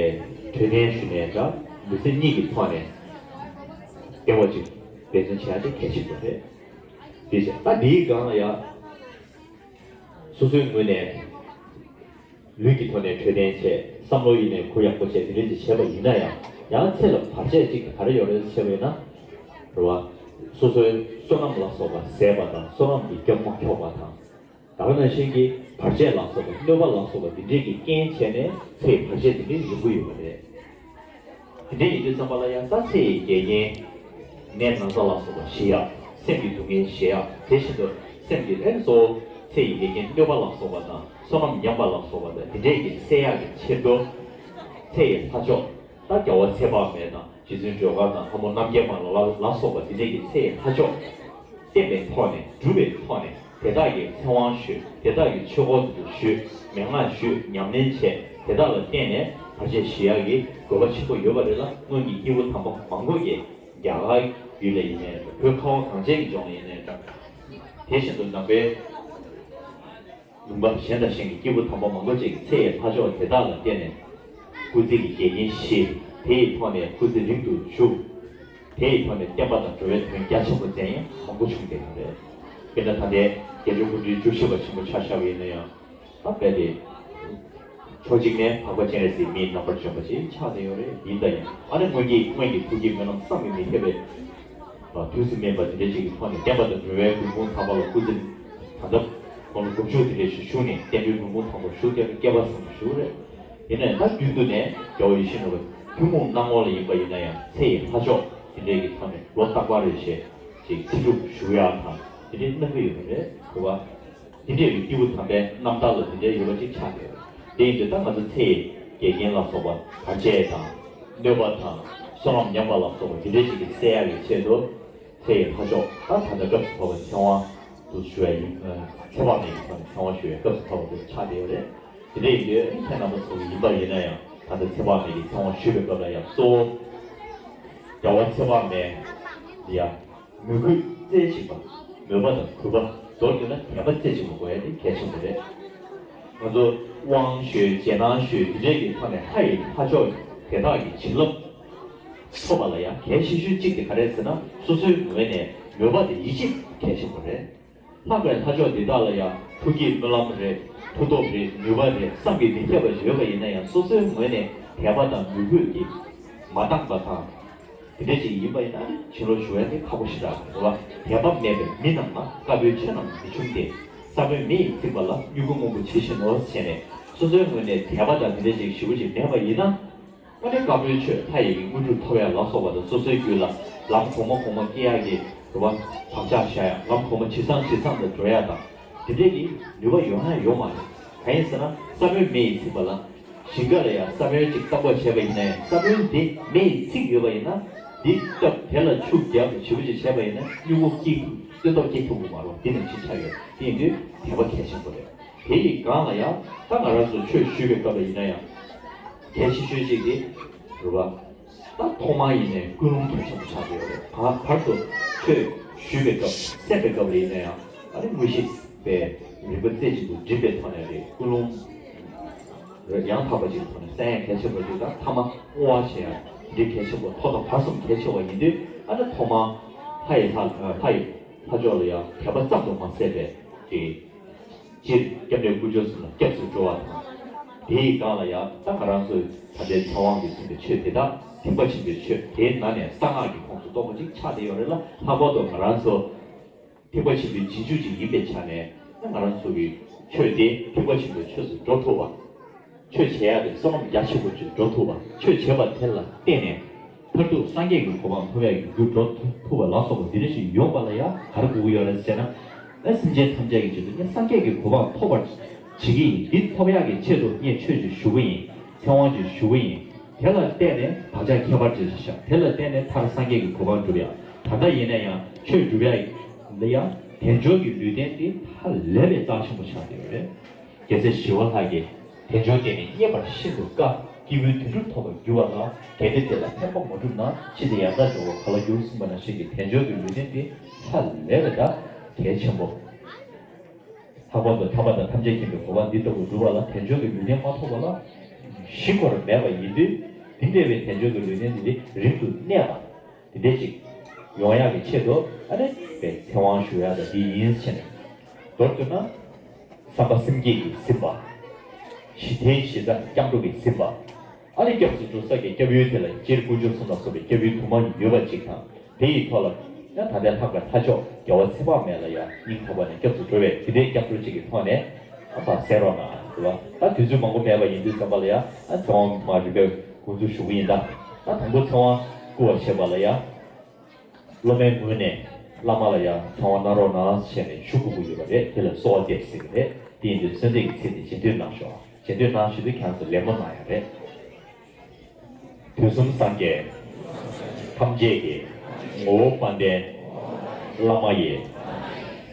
འཕྲོད་བསྟེན་ཞུ་ནས་འདྲ། ལུས་སེམས་གཉིས་ཀྱི་ཐོག་ནས་བདེ་བ་ཅིག་འབད་བརྩོན་བྱེད་ཡག་དེ་གལ་ཆེན་པོ་རེད། དེ་བྱས་ད་འདིའི་སྒང་ལ་ཡ། སོ་སོའི་ངོས་ནས་ལུས་ཀྱི་ཐོག་ནས་འཕྲོད་བསྟེན་བྱས། བསམ་བློ་ཡིན་ནའི་གུ་ཡངས་པོ་བྱས། དེ་འདྲ་ཅིག་བྱས་པ་ཡིན་ན་ཡང་། ཡང་ཚེ་ལ་བར་ཆད་ཅིག་ག་རེ་ཡོད་རེད་ཟེར་བ་ཡིན་ན། རེད་བ། སོ་སོའི་བསོད་ནམས་ལ་སོགས་པ་ཟད་པ་དང་། བསོད་ནམས་ཀྱི་སྐྱོན་མ་འཁྱོག་པ་དང་། ད་ག་ནང་བཞིན་གྱི་བར་ཆད་ལ་སོགས་པ། གནོད་པ་ལ་སོགས་པ་འདི་འདྲས་ཀྱི་རྐྱེན་བྱས་ནས་ཚེ་ཡི་བར་ཆད་འདི་འདྲས་ཡོང་གི་ཡོད་པ་རེད། དེ་འདྲས་ཡིན་དུས་ཙམ་པ་ལ་ཡང་ད་ཚེ་ཡི་འགལ་རྐྱེན། ནད་ན་ཚ་ལ་སོགས་པ་ཞི་ཡག་སེམས་ཀྱི་སྡུག་བསྔལ་ཞི་ཡག་དེ་བཞིན་དུ་སེམས་ཀྱི་ཨེ་གཙོ་བོ་ཚེ་ཡི་འགལ་རྐྱེན་གནོད་པ་ལ་སོགས་པ་དང་། བསོད་ནམས་ཉམས་པ་ལ་སོགས་པ་དང་། དེ་འདྲས་ཀྱི་སེལ་ཡག་གི་ཆེད་དུ། ཚེ་ཡི་ལྷ་མཆོག་ད་རྒྱལ་བ་ཚེ་དཔག་མེད་དང་། རྗེ་བཙུན་སྒྲོལ་དཀར་དང་། ལྷ་མོ་རྣམ་རྒྱལ་མ་ལ་ལ་ལ་སོགས་པ་དེ་འདྲས་ཀྱི་ཚེ་ཡི་ལྷ་མཆོག་བསྟེན་པའི་ཐོག་ནས། སྒྲུབ་པའི་ཐོག་ནས། དེ་དག་གི་ཚེ་དབང་ཞུས། དེ་དག་གི་ཆོས་སྐོར་དུ་ཞུས། མན་ངག་ཞུས། ཉམས་ལེན་བྱས། དེ་དག་ལ་བརྟེན་ནས་བར་ཆད་ཞི་ཡག་གི་དགོས་པ་ཆེན་པོ་ཡོད་པ་རེད་ལ། སྔོན་གྱི་སྐྱེས་བུ་དམ་པ་མང་པོ་གིས་རྒྱ་གར་ཡུལ་ལ་ཡིན་ནའི་འདྲ། བོད་ཁ་བ་གངས་ཅན་གྱི་ལྗོངས་ལ་ཡིན་ནའི་འདྲ། དེ་བཞིན་དུ་ནང་པའི་ལུང་པ་གཞན་དང་གཞན་གྱི་སྐྱེས་བུ་དམ་པ་མང་པོ་ཅིག་གིས་ཚེ་ཡི་ལྷ་མཆོག་དེ་དག་ལ་བརྟེན་ནས་སྐུ་ཚེ་གི་འགལ་རྐྱེན་ཞི། དེ་ཡི་ཐོག་ནས་སྐུ་ཚེ་རིང་དུ་བཞུགས། དེ་ཡི་ཐོག་ནས་བསྟན་པ་དང་འགྲོ་བའི་དོན་རྒྱ་ཆེན་པོ་མཛད་མཁན་མང་པོ་བྱུང་བསྡད་ཡོད་རེད། དཔེར་ན་ད་ལྟའི་དགེ་ལྡན་སྐུ་ཕྲེང་བཅུ་བཞི་པ་ཆེན་པོ་ཆ་བཞག་པ་ཡིན་ན་ཡང་། ད་དཔེ་དེ་ཕྱོགས་གཅིག་ནས་འཕགས་པ་སྤྱན་རས་གཟིགས་མིའི་རྣམ་པར་བྱོན་པ་ཅིག་ཆགས་བསྡད་ཡོད་རེད། ཡིན་ད་ཡང་ཨ་ནི་སྔོན་གྱི་སྔོན་གྱི་ཐུགས་ཀྱི་སྨོན་ལམ་བསམ་གྱིས་མི་ཁྱབ་པའི་དུས་སུ་སྨིན་པ་དེ་འདྲ་ཅིག་གི་ཐོག་ནས། བསྟན་པ་དང་འགྲོ་བའི་མགོན་དཔུང་དམ་པ་ལ་སྐུ་ཚེ་ད་ལྟ་དགུང་ལོ་དགུ་བཅུ་དེ་འདྲ་ཞིག་བཞུགས་ནས་བསྟན་པའི་མགོན་དཔུང་དམ་པ་བཞུགས་བསྡད་པའི་སྐལ་པ་བཟང་པོ་ཞིག་རེད། ཡིན་ན་ཡང་ད་རྒྱུན་དུ་ནས་རྒྱལ་བ་ཡིད་བཞིན་ནོར་བུ་ཐུན་མོང་སྣང་ངོ་ལ་ཡིན་པ་ཡིན་ན་ཡང་། ཚེ་ཡི་ལྷ་མཆོག་དེ་འདྲའི་གི་ཐོག་ནས་ལོ་རྟག་པར་རེ་བཞིན་ཅིག་ཚེ་སྒྲུབ་ཞུ་ཡག་དང་དེ་འདྲའི་གནང་གི་ཡོད་པ་རེད། རེད་བ། དེ་འདྲའི་གི་སྐྱེས་བུ་དམ་པའི་རྣམ་ཐར་ལ་དེ་འདྲའི་ཡོད་པ་ཅིག་ཆགས་ཡོད། དེ་ཡིན་དུས་ད་ང་ཚོ་ཚེ་ཡི་འགལ་རྐྱེན་ལ་སོགས་པ། བར་ཆད་དང་གནོད་པ་དང་། བསོད་ནམས་ཉམས་པ་ལ་སོགས་པ་དེ་འདྲའི་ཅིག་གི་སེལ་ཡག་གི་ཆེད་དུ། ཚེ་ཡི་ལྷ་མཆོག་ད་ད་ལྟ་སྐབས་སུ་བབས་པའི་ཚེ་དབང་ དུ་ཞུ་བ་ཡིན། ཚེ་དཔག་མེད་ཀྱི་ཐོག་ནས་ཚེ་དབང་ཞུ་བའི་སྐབས་སུ་ཐོབ་པ་དེ་ཆགས་བསྡད་ཡོད་རེད། དེ་འདྲ་ཡིན་དུས་ཁྱེད་རྣམ་པ་ཚོ་ཡིན་པ་ཡིན་ན་ཡང་ད་ལྟ་ཚེ་དཔག་མེད་ཀྱི་ཚེ་དབང་ཞུ་བའི་སྐབས་ལ་ཡང་གཙོ་བོ་རྒྱལ་བ་ཚེ་དཔག་མེད་ཡ། མོས་གུས་རྩེ་གཅིག་པ། མོས་པ་དང་གུས་པ། མདོར་བསྡུས་ན་དད་པ་རྩེ་གཅིག་པ་དགོས་ཡ་དེ་གལ་ཆེན་པོ་རེད། ང་ཚོ་དབང་ཞུས་རྗེས་གནང་ཞུས་འདི་འདྲས་ཀྱི་ཐོག་ནས་ལྷ་ཡི་ལྷ་མཆོག་དེ་དག་གི་བྱིན་རླབས་ཐོབ་པ་ལ་ཡང་གལ་ཆེ་ཤོས་གཅིག་དེ་ག་རེ་ཟེར་ན་སོ་སོའི་ངོས་ནས་མོས་པ་དེ་ཡིད་ཆེས་གལ་ཆེན་པོ་རེད། ལྷག་པའི་ལྷ་མཆོག་འདི་དག་ལ་ཡང་ཐུགས་བསྐྱེད་སྨོན་ལམ་རེད། མཐུ་སྟོབས་རེད། ནུས་པ་རེད། བསམ་གྱིས་མི་ཁྱབ་པ་ཞིག་ཡོད་པ་ཡིན་ན་ཡང་སོ་སོའི་ངོས་ནས་དད་པ་དང་མོས་གུས་ཀྱིས་མ་འདང་པ་དང་། དེ་འདྲ་ཅིག་ཡིན་པ་ཡིན་ན་ནི་བྱིན་རླབས་ཞུ་བ་དེ་ཁག་པོ་ཞེ་དྲག་རེད་བ། དད་པ་མེད་པའི་མི་རྣམས་ལ་དཀར་པོའི་ཆོས་རྣམས་མི་འབྱུང་སྟེ། ས་བོན་མེ་ཡིས་ཚིག་པ་ལ་མྱུ་གུ་སྔོན་པོ་ཇི་བཞིན་ནོ་ཞེས་ནས་སོ་སོའི་ངོས་ནས་དད་པ་དང་དེ་འདྲ་ཅིག་ཞེ་པོ་ཅིག་མེད་པ་ཡིན་ན། ཨ་ནི་དཀར་པོའི་ཆོས་ལྷ་ཡི་དངོས་གྲུབ་ཐོབ་ཡ་ལ་སོགས་པ་དང་སོ་སོའི་རྒྱུད་ལ་ལམ་གོང་མ་གོང་མ་སྐྱེ་ཡ་གི་རུ་བ་བག་ཆགས་བཞག་ཡ་ལམ་གོང་མ་ཇེ་བཟང་ཇེ་བཟང་དུ་འགྲོ་ཡ་དང་དེ་འདྲས་ཀྱི་ནུས་པ་ཡོང་ཡ་ཡོད་མ་རེད། གང་ཡིན་ཟེར་ན་ས་བོན་མེ་ཡིས་ཚིག་པ་ལ་ཞིང་ཁ་ལ་ཡ་ས་བོན་གཅིག་བཏབ་པ་བྱས་པ་ཡིན་ན་ཡང་ས་བོན་དེ་མེ་ཡིས་ཚིག་ཡོད་པ་ཡིན་ན་འདི་བཏབ་དེ་ལ་ཆུ་རྒྱབ་ཞེ་པོ་ཅིག་བྱས་པ་ཡིན་ན་མྱུ་གུ་སྐྱེ་ཐུབ་སྟོན་ཐོག་སྐྱེ་ཐུབ་ཀྱི་མ་རེད། དེ་ནང་ཕྱིན་ཆ་ཡོད། དེ་ཡིན་དུས་དད་པ་གལ་ཆེན་པོ་རེད། དེ་ཡི་སྒང་ལ་ཡང་ད་ང་རང་ཚོ་ཆོས་ཞུས་པའི་སྐབས་ལ་ཡིན་ན་ཡང་གལ་ཆེ་ཤོས་ཅིག་དེ་རེད་བ། ད་ཐོག་མར་ཡིན་ནའི་ཀུན་སློང་གལ་ཆེན་པོ་ཆགས་ཀྱི་ཡོད་རེད། བར་བར་དུ་ཆོས་ཞུས་པའི་སྐབས་གསན་པའི་སྐབས་ལ་ཡིན་ན་ཡང་ཨ་ནི་དངོས་གཞི་པའི་རིག་པ་རྩེ་གཅིག་ཏུ་སྒྲིམ་པའི་ཐོག་ནས་རེད། ཀུན་སློང་རེད་ཡང་དག་པ་ཅིག་གི་ཐོག་ནས་གསན་ཡ་གལ་ཆེན་པོ་ཅིག་དང་ཐ་མ་བསྔོ་བ་བྱེད་ཡ་འདི་གལ་ཆེན་པོ། ཐོག་མཐའ་བར་གསུམ་གལ་ཆེ་བ་ཡིན་དུས་ཨ་ནི་ཐོག་མར་ལྷ་ཡི་ལྷ་ལྷ་ཡི་ལྷ་མཆོག་ལ་ཡང་དད་པ་ཙམ་དུ་མ་ཟད་པའི་གི་སྤྱིར་སྐྱབས་གནས་དཀོན་མཆོག་གསུམ་ལ་སྐྱབས་སུ་འགྲོ་བ་དང་། དེའི་སྒང་ལ་ཡང་ད་ང་རང་ཚོའི་ད་ལྟའི་ཚེ་དབང་གིས་གསུངས་པའི་ཆོས་དེ་དག་ཐེག་པ་ཆེན་པོའི་ཆོས་དེའི་ནང་ནས་གསང་སྔགས་ཀྱི་ཁོངས་སུ་གཏོགས་པ་ཅིག་ཆགས་བསྡད་ཡོད་རེད་ལ། ལྷག་པར་དུ་ང་རང་ཚོ་ཐེག་པ་ཆེན་པོའི་རྗེས་འཇུག་ཅིག་ཡིན་པའི་ཆ་ནས་ད་ང་རང་ཚོ་གི་ཆོས་དེ་ཐེག་པ་ཆེན་པོའི་ཆོས་སུ་འགྲོ་ཐུབ་པ། ཆོས་བྱེད་ཡག་གི་བསོད་ནམས་རྒྱ་ཆེན་པོ་ཅིག་འགྲོ་ཐུབ་པ། ཆོས་བྱེད་པ་དེ་ལ་བརྟེན་ནས་མཐར་ཐུག་སངས་རྒྱས་ཀྱི་གོ་འཕང་ཐོབ་ཡག་གི་རྒྱུར་འགྲོ་ཐུབ་པ་ལ་སོགས་པ་འདི་འདྲ་ཞིག་ཡོང་བ་ལ་ཡང་ག་རེ་དགོས་ཀྱི་ཡོད་རེད་ཟེར་ན། ཨ་སེམས་ཅན་ཐམས་ཅད་ཀྱི་ཆེད་དུ་ངས་སངས་རྒྱས་ཀྱི་གོ་འཕང་ཐོབ་པར་བྱེད་ཀྱི་ཡིན། འདི་ཐོབ་ཡག་གི་ཆེད་དུ་ངས་ཆོས་ཅིག་ཞུ་གི་ཡིན། ཚེ་དབང་ཅིག་ཞུ་གི་ཡིན། དེ་ལ་བརྟེན་ནས་བག་ཆགས་ཁྱད་པར་ཅན་ཞིག་བཞག་དེ་ལ་བརྟེན་ནས་མཐར་སངས་རྒྱས་ཀྱི་གོ་འཕང་སྒྲུབ་ཡག་ད་ལྟ་ཡིན་ན་ཡང་ཆོས་སྒྲུབ་ཡག་ལ་ཡང་དལ་འབྱོར་གྱི་ལུས་རྟེན་དེ་ཧ་ལས་པའི་རྩ་ཆེན་པོ་ཆགས་ཡོད་རེད། རྒྱལ་སྲས་ཞི་བ་ལྷ་གིས་དལ་འབྱོར་བརྟེན་ནས་རྙེད་པར་ཤིན་ཏུ་དཀའ། སྐྱེས་བུའི་དོན་གྲུབ་ཐོབ་པར་འགྱུར་བ་ལ། གལ་ཏེ་དེ་ལ་ཕན་པ་མ་བསྒྲུབས་ན། འཆི་སྟེ་ཡང་དག་འགྲོ་བར་ག་ལ་འགྱུར། གསུངས་པ་ནང་བཞིན་གྱི་དལ་འབྱོར་གྱི་ལུས་རྟེན་དེ་ཧ་ལས་པའི་ད་གལ་ཆེན་པོ། ལྷག་པར་དུ་ཐར་པ་དང་ཐམས་ཅད་མཁྱེན་པའི་གོ་འཕང་འདི་ལྟ་བུ་སྒྲུབ་པ་ལ་དལ་འབྱོར་གྱི་ལུས་རྟེན་མ་ཐོབ་པ་ལ་གཞི་ཁོ་རང་མེད་པ་ཡིན་དུས། འདི་འདྲ་བའི་དལ་འབྱོར་གྱི་ལུས་རྟེན་འདི་རིང་དུ་གནས་པ། དེ་འདྲ་ཅིག་ཡོང་ཡག་གི་ཆེད་དུ་ཨ་ནི་པའི་ཚེ་དབང་ཞུ་ཡག་དང་འདི་ཡིན་ཟེར་ནས། མདོར་བསྡུ་ན། བསམ་པ་སེམས་བསྐྱེད་ཀྱིས་ཟིན་པ། ཞི་བདེའི་གཞི་རྩ་སྐྱབས་འགྲོ་གིས་ཟིན་པ། ཨ་ནི་སྐྱབས་སུ་འགྲོ་ས་ཀྱི་སྐྱབས་ཡུལ་དེ་ལ་སྤྱིར་དཀོན་མཆོག་གསུམ་ལ་སོགས་པའི་སྐྱབས་ཡུལ་དུ་མ་ཡོད་པ་ཅིག་དང་། དེ་ཡི་ཐོག་ལ་ཡང་ད་ལྟའི་ལྷག་པའི་ལྷ་མཆོག་རྒྱལ་བ་ཚེ་དཔག་མེད་ལ་ཡང་སྙིང་ཐག་པ་ནས་སྐྱབས་སུ་འགྲོ་བའི་དེ་འདྲའི་སྐྱབས་འགྲོ་ཅིག་གི་ཐོག་ནས་ཨ་ཕ་གསན་རོགས་གནང་། རེད་བ། ད་དུས་ཚོད་མང་པོ་མེད་པ་ཡིན་དུས་ཙམ་པ་ལ་ཡང་ཨ་ཚེ་དབང་མ་རིག་པའི་དགོངས་ཚུལ་ཞུ་གི་ཡིན། ད་ད་དང་པོ་ཚེ་དབང་བསྐུར་བ་བྱེད་པ་ལ་ཡང་། སློབ་མའི་ངོས་ནས་བླ་མ་ལ་ཡང་ཚེ་དབང་གནང་རོགས་གནང་ཞེས་ནས་ཞུ་དགོས་ཀྱི་ཡོད་པ་རེད། དེ་ལ་གསོལ་བ་འདེབས་ཟེར་གྱི་རེད། དེ་ཡིན་དུས་གསོལ་འདེབས་ཀྱི་ཚིག་དེ་རྗེས་ཟློས་གནང་ཤོག་རྗེས་ཟློས་གནང་ཞུ་དུས་ཁྱེད་ཚོ་ལད་མོ་གནང་ཡ་རེད། དུས་གསུམ་སངས་རྒྱས་ཐམས་ཅད་ཀྱི་ངོ་བོ་དཔལ་ལྡན་བླ་མ་ཡི།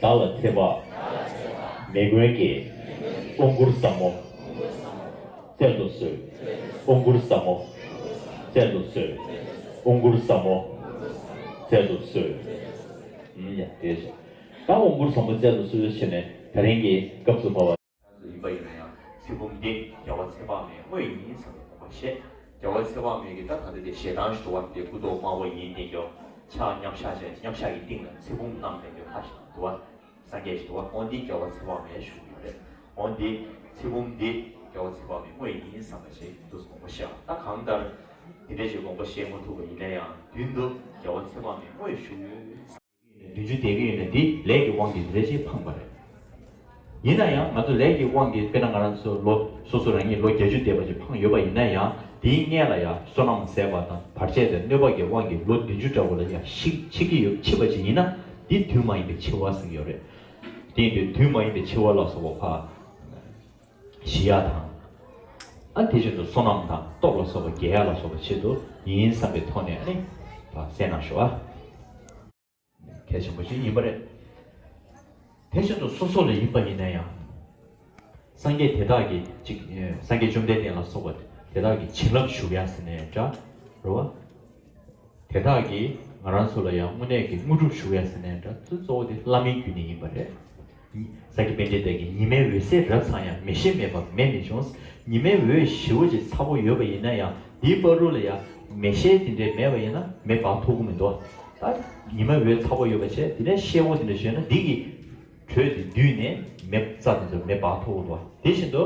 བདག་ལ་ཚེ་དཔག་མེད་མགོན་གྱི་དབང་བསྐུར་ཟབ་མོ། སྩལ་དུ་གསོལ། དབང་བསྐུར་ཟབ་མོ། སྩལ་དུ་གསོལ། དབང་བསྐུར་ཟབ་མོ། སྩལ་དུ་གསོལ། ཡ་དེ་བཞིན་ད་དབང་བསྐུར་ཟབ་མོ་སྩལ་དུ་གསོལ་ཞེས་ནས་ད་རིང་གི་སྐབས་སུ་བབ་པ་ཡིན་པ་ཡིན་ན་ཡང་ཚེ་བུམ་འདི་རྒྱལ་བ་ཚེ་དཔག་མེད་དངོས་ཡིན་བསམ་པའི་དགོངས་པ་བཞེས། རྒྱལ་བ་ཚེ་དཔག་མེད་ཀྱི་ད་ད་ལྟ་དེ་ཞལ་ཐང་ཞིག་འདུག་བ། དེ་སྐུ་མདོག་དམར་པོ་ཡིན་བསྟན་རྒྱུ། ཕྱག་མཉམ་བཞག་བྱས་མཉམ་བཞག་གི་སྟེང་ལ་ཚེ་བུམ་བསྣམས་བསྟན་རྒྱུ་ལྷ་ཞིག་འདུག་བ། སངས་རྒྱས་ཞིག་འདུག་བ། འོ་འདི་རྒྱལ་བ་ཚེ་དཔག་མེད་བཞུགས་ཡོད་རེད། འོ་འདི་ཚེ་བུམ་འདི་རྒྱལ་བ་ཚེ་དཔག་མེད་དངོས་ཡིན་བསམ་པ་ཞིག་འདུག་དགོངས་པ་བཞེས། ད་གང་ལྟར་འདི་འདྲ་ཞིག་དགོངས་པ་བཞེས་མ་ཐུབ་པ་ཡིན་ན་ཡང་མདུན་དུ་རྒྱལ་བ་ཚེ་དཔག་མེད་དངོས་བཞུགས་ཡོད། བདུན་ཅུ་བསྡད་ཀྱི་ཡོད་ན་འདི་ལས་ཀྱི་དབང་གིས་འདི་འདྲ་ཞིག་འཕངས་པ་རེད། ཡིན་ན་ཡང་ང་ཚོ་ལས་ཀྱི་དབང་གིས་དཔེར་ན་ང་རང་ཚོ་ལོ་སོ་སོ་རང་ཉིད་ལོ་བརྒྱད་ཅུ་འདས་པ་ཅིག་འཕངས་ཡོད་པ་ཡིན་ན་ཡང་དེའི་སྔོན་ལ་ཡང་བསོད་ནམས་ཟད་པ་དང་བར་ཆད་དང་གནོད་པ་གི་དབང་གིས་ལོ་བདུན་ཅུ་འདྲ་བོ་ལ་ཡང་ཤི་འཆི་གི་ཡོད། འཆི་བ་ཅིག་ཡིན་ན་འདི་དུས་མ་ཡིན་པའི་འཆི་བ་ཟེར་གྱི་ཡོད་རེད། དེ་ཡིན་དུས་དུས་མ་ཡིན་པའི་འཆི་བ་ལ་སོགས་པ་ཕར་ཞི་ཡ་དང་། ཨ་དེ་བཞིན་དུ་བསོད་ནམས་དང་སྟོབས་ལ་སོགས་པ་རྒྱས་ཡ་ལ་སོགས་པ་ཆེད་དུ་ཡིན་བསམ་པའི་ཐོག་ནས་ཨ་ནི་ཕར་གསན་གནང་ཞུ་བ། གལ་ཆེན་པོ་ཞིག་ཡིན་པ་རེད། དེ་བཞིན་དུ་སོ་སོ་ལ་ཡིན་པ་ཡིན་ན་ཡང་། སངས་རྒྱས་དེ་དག་གིས་ཅིག་སངས་རྒྱས་བཅོམ་ལྡན་འདས་ལ་སོགས་པ་དེ་དག་གིས་བྱིན་རླབས་ཞུགས་ཡ་ཟེར་ནས་འདྲ། རེད་བ། དེ་དག་གིས་ང་རང་ཚོ་ལ་ཡང་དངོས་གནས་ཀྱི་དངོས་གྲུབ་ཞུགས་ཡ་ཟེར་ནས་འདྲ། དེ་གཙོ་བོ་དེ་བླ་མའི་རྒྱུད་ནས་ཡིན་པ་རེད། སངས་རྒྱས་པཎ་ཆེན་དེ་གིས་ཉི་མའི་འོད་ཟེར་རབ་ཚང་ཡང་། མེ་ཤེས་མེད་པར་མེ་མི་འབྱུང་། ཉི་མའི་འོད་ཞེ་པོ་ཅིག་ཚ་པོ་ཡོད་པ་ཡིན་ན་ཡང་། དེའི་བར་དུ་ལ་ཡང་མེ་ཤེལ་དེ་འདྲའི་མེད་པ་ཡིན་ན་མེ་འབར་ཐུབ་ཀྱི་མི་འདུག་ད་ཉི་མའི་འོད་ཚ་པོ་ཡོད་པ་བྱས། དེ་ནས་ཤེལ་སྒོ་དེ་འདྲ་ཞིག་ཡོད་ན། འདི་གི་དྲོད་དེ་བསྡུས་ནས་མེ་རྩ་དེ་ཚོ་མེ་འབར་ཐུབ་ཀྱི་འདུག་དེ་བཞིན་དུ་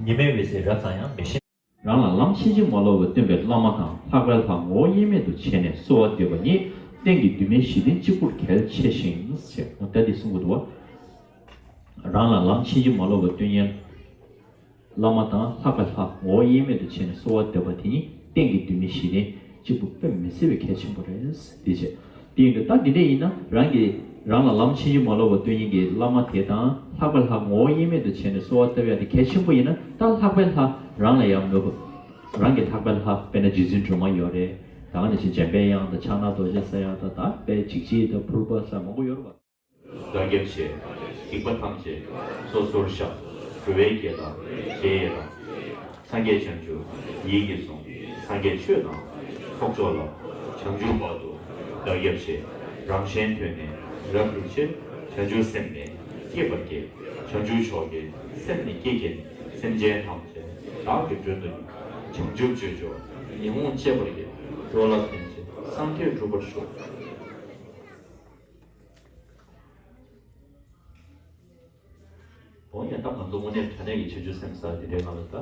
ཉི་མའི་འོད་ཟེར་རབ་ཚང་ཡང་། མེ་ཤེལ། རང་ལ་ལམ་ཕྱིན་ཅི་མ་ལོག་པ་སྟོན་པའི་བླ་མ་དང་། ལྷག་པའི་ལྷ་ངོ་བོ་དབྱེར་མེད་དུ་བྱས་ནས་གསོལ་བ་འདེབས་པ་ཉིད། གཏན་གྱི་འདུན་མའི་གཞི་རྟེན་གཅིག་པུར་གལ་ཆེ་ཞིང་། ཟེར་ད་འདི་གསུང་གི་འདུག་བ། རང་ལ་ལམ་ཕྱིན་ཅི་མ་ལོག་པ་སྟོན་མཁན་བླ་མ་དང་ལྷག་པའི་ལྷ་ངོ་བོ་དབྱེར་མེད་དུ་བྱས་ནས་གསོལ་བ་འདེབས་པ་དེ་ཉིད་གཏན་གྱི་འདུན་མའི་གཞི་རྟེན་གཅིག་པུ་དཔེ་མི་སྲིད་པའི་གལ་ཆེན་པོ་རེད། དེ་བྱས། དེ་ཡིན་དུས་ད་འདི་འདྲ་ཡིན་ན། རང་གིས་རང་ལ་ལམ་ཕྱིན་ཅི་མ་ལོག་པ་སྟོན་མཁན་གྱི་བླ་མ་དེ་དང་ལྷག་པའི་ལྷ་ངོ་བོ་དབྱེར་མེད་དུ་བྱས་ནས་གསོལ་བ་བཏབ་ཡ་དེ་གལ་ཆེན་པོ་ཡིན་ན། ད་ལྷག་པའི་ལྷ་རང་ལ་ཡང་མོས་པ། རང་གི་ལྷག་པའི་ལྷ་དཔེར་ན་རྗེ་བཙུན་སྒྲོལ་མ་ཡོད་རེད། ད་ག་ནང་བཞིན་འཇམ་པའི་དབྱངས་དང་ཕྱག་ན་རྡོ་རྗེ་ཟེར་ཡ་དང་། ད་དཔེ་འཇིགས་བྱེད་དང་ཕུར་པ་ཟེར་མང་པོ་ཡོད་རེད་པ། བདག་སྐྱབས་མཆི། སྡིག་པ་ཐམས་ཅད་སོ་སོར་བཤགས། འགྲོ་བའི་དགེ་དང་བདེ་ཡི་རང་། སངས་རྒྱས་བྱང་ཆུབ་ཡིད་ཀྱིས་བཟུང་། སངས་རྒྱས་ཆོས་དང་ཚོགས་མཆོག་ལ། བྱང་ཆུབ་བར་དུ་བདག་སྐྱབས་མཆི། རང་གཞན་དོན་ནི་རབ་བསྒྲུབ་ཕྱིར། བྱང་ཆུབ་སེམས་ནི་བསྐྱེད་པར་བགྱི། བྱང་ཆུབ་མཆོག་གི་སེམས་ནི་བསྐྱེད་བགྱི་ནས། སེམས་ཅན་ཐམས་ཅད་བདག་གིས་མགྲོན་དུ་གཉེར། བྱང་ཆུབ་སྤྱོད་མཆོག་ཉོན་མོངས་སྤྱད་པར་བགྱི། འགྲོ་ལ་ཕན་ཕྱིར་སངས་རྒྱས་འགྲུབ་པར་ཤོག་འོ་ཡ། ད་ང་ཚོ་དངོས་གནས་དྲང་གནས་ཀྱི་བྱང་ཆུབ་སེམས་ཟེར་དེ་འདྲའི་ནང་ལ་ད་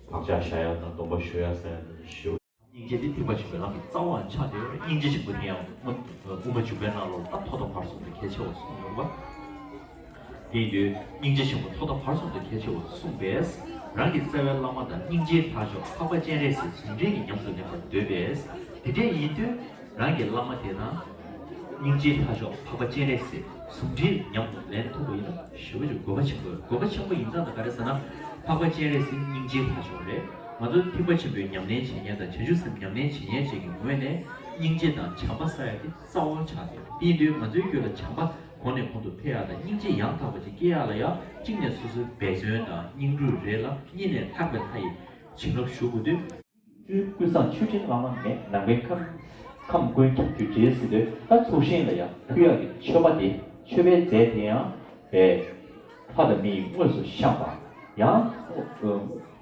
བག་ཆགས་བཞག་ཡ་དང་སྡོམ་པ་ཞུ་ཡ་ཟེར་ཡ་དང་ཞུ། སྙིང་རྗེ་དེ་ཐེག་པ་ཆེན་པོའི་ལམ་གྱི་རྩ་བ་ཆགས་ཏེ་ཡོད་རེད། སྙིང་རྗེ་ཆེན་པོ་དེ་ཡང་དབུ་མ་དབུ་མ་འཇུག་པའི་ནང་ལོགས་ལ་ད་ཐོག་མཐའ་བར་གསུམ་དུ་གལ་ཆེ་བ་གསུངས་ཡོད་པ། དེ་ཡིན་དུས་སྙིང་རྗེ་ཆེན་པོ་ཐོག་མཐའ་བར་གསུམ་དུ་གལ་ཆེ་བ་གསུངས་པས། རང་གི་རྩ་བའི་བླ་མ་དང་སྙིང་རྗེའི་ལྷ་མཆོག་འཕགས་པ་སྤྱན་རས་གཟིགས་ཟུང་འབྲེལ་གྱིས་ཉམས་སུ་ལེན་པར་འདོད་པས། དེ་འདྲ་ཡིན་དུས། རང་གི་བླ་མ་དེ་དང་། སྙིང་རྗེའི་ལྷ་མཆོག་འཕགས་པ་སྤྱན་རས་གཟིགས་ཟུང་འབྲེལ་ཉམས་སུ་ལེན་ཐུབ་པ་ཡིན་ན་ཞེ་པོ་ཅིག་དགོས་པ་ཆེན་པོ་རེད། དགོས་པ་ཆེན་པོ་ཡིན་ཙང་ད་ག་རེ་ཟེར་ན། འཕགས་པ་སྤྱན་རས་གཟིགས་སྙིང་རྗེའི་ལྷ་མཆོག་རེད། ང་ཚོ་ཐེག་པ་ཆེན་པོའི་ཉམས་ལེན་བྱེད་མཁན་དང་བྱང་ཆུབ་སེམས་ཉམས་ལེན་བྱེད་མཁན་ཞིག་གི་ངོས་ནས་སྙིང་རྗེ་དང་བྱམས་པ་ཟེར་ཡ་དེ་རྩ་བ་ཆགས་ཡོད། དེ་ཡིན་དུས་ང་ཚོའི་རྒྱུད་ལ་བྱམས་པ་གོང་ནས་གོང་དུ་འཕེལ་ཡ་དང་སྙིང་རྗེ་ཡང་དག་པ་ཅིག་སྐྱེ་ཡ་ལ་ཡང་གཅིག་ནས་སོ་སོའི་འབད་བརྩོན་དང་སྙིང་རུས་རེད་ལ། གཉིས་ནས་ལྷག་པའི་ལྷ་ཡི་བྱིན་རླབས་ཞུགས་དགོས་དུས། ཀུན་བཟང་མཆོད་སྤྲིན་བླ་མ་མེད། ནམ་མཁའི་ཁམས་ཁམས་ཀུན་ཁྱབ་གྱུར་ཅིག་ཟེར་དུས། ད་ཚོགས་ཞིང་ལ་ཡང་ཕུལ་ཡག་གི་མཆོད་པ་དེ། མཆོད་པའི་རྫས་དེ་ཡང་བས་ལྷ་དང་མི་ཡིས་དངོས་སུ་བཤམས་པ། ཡང་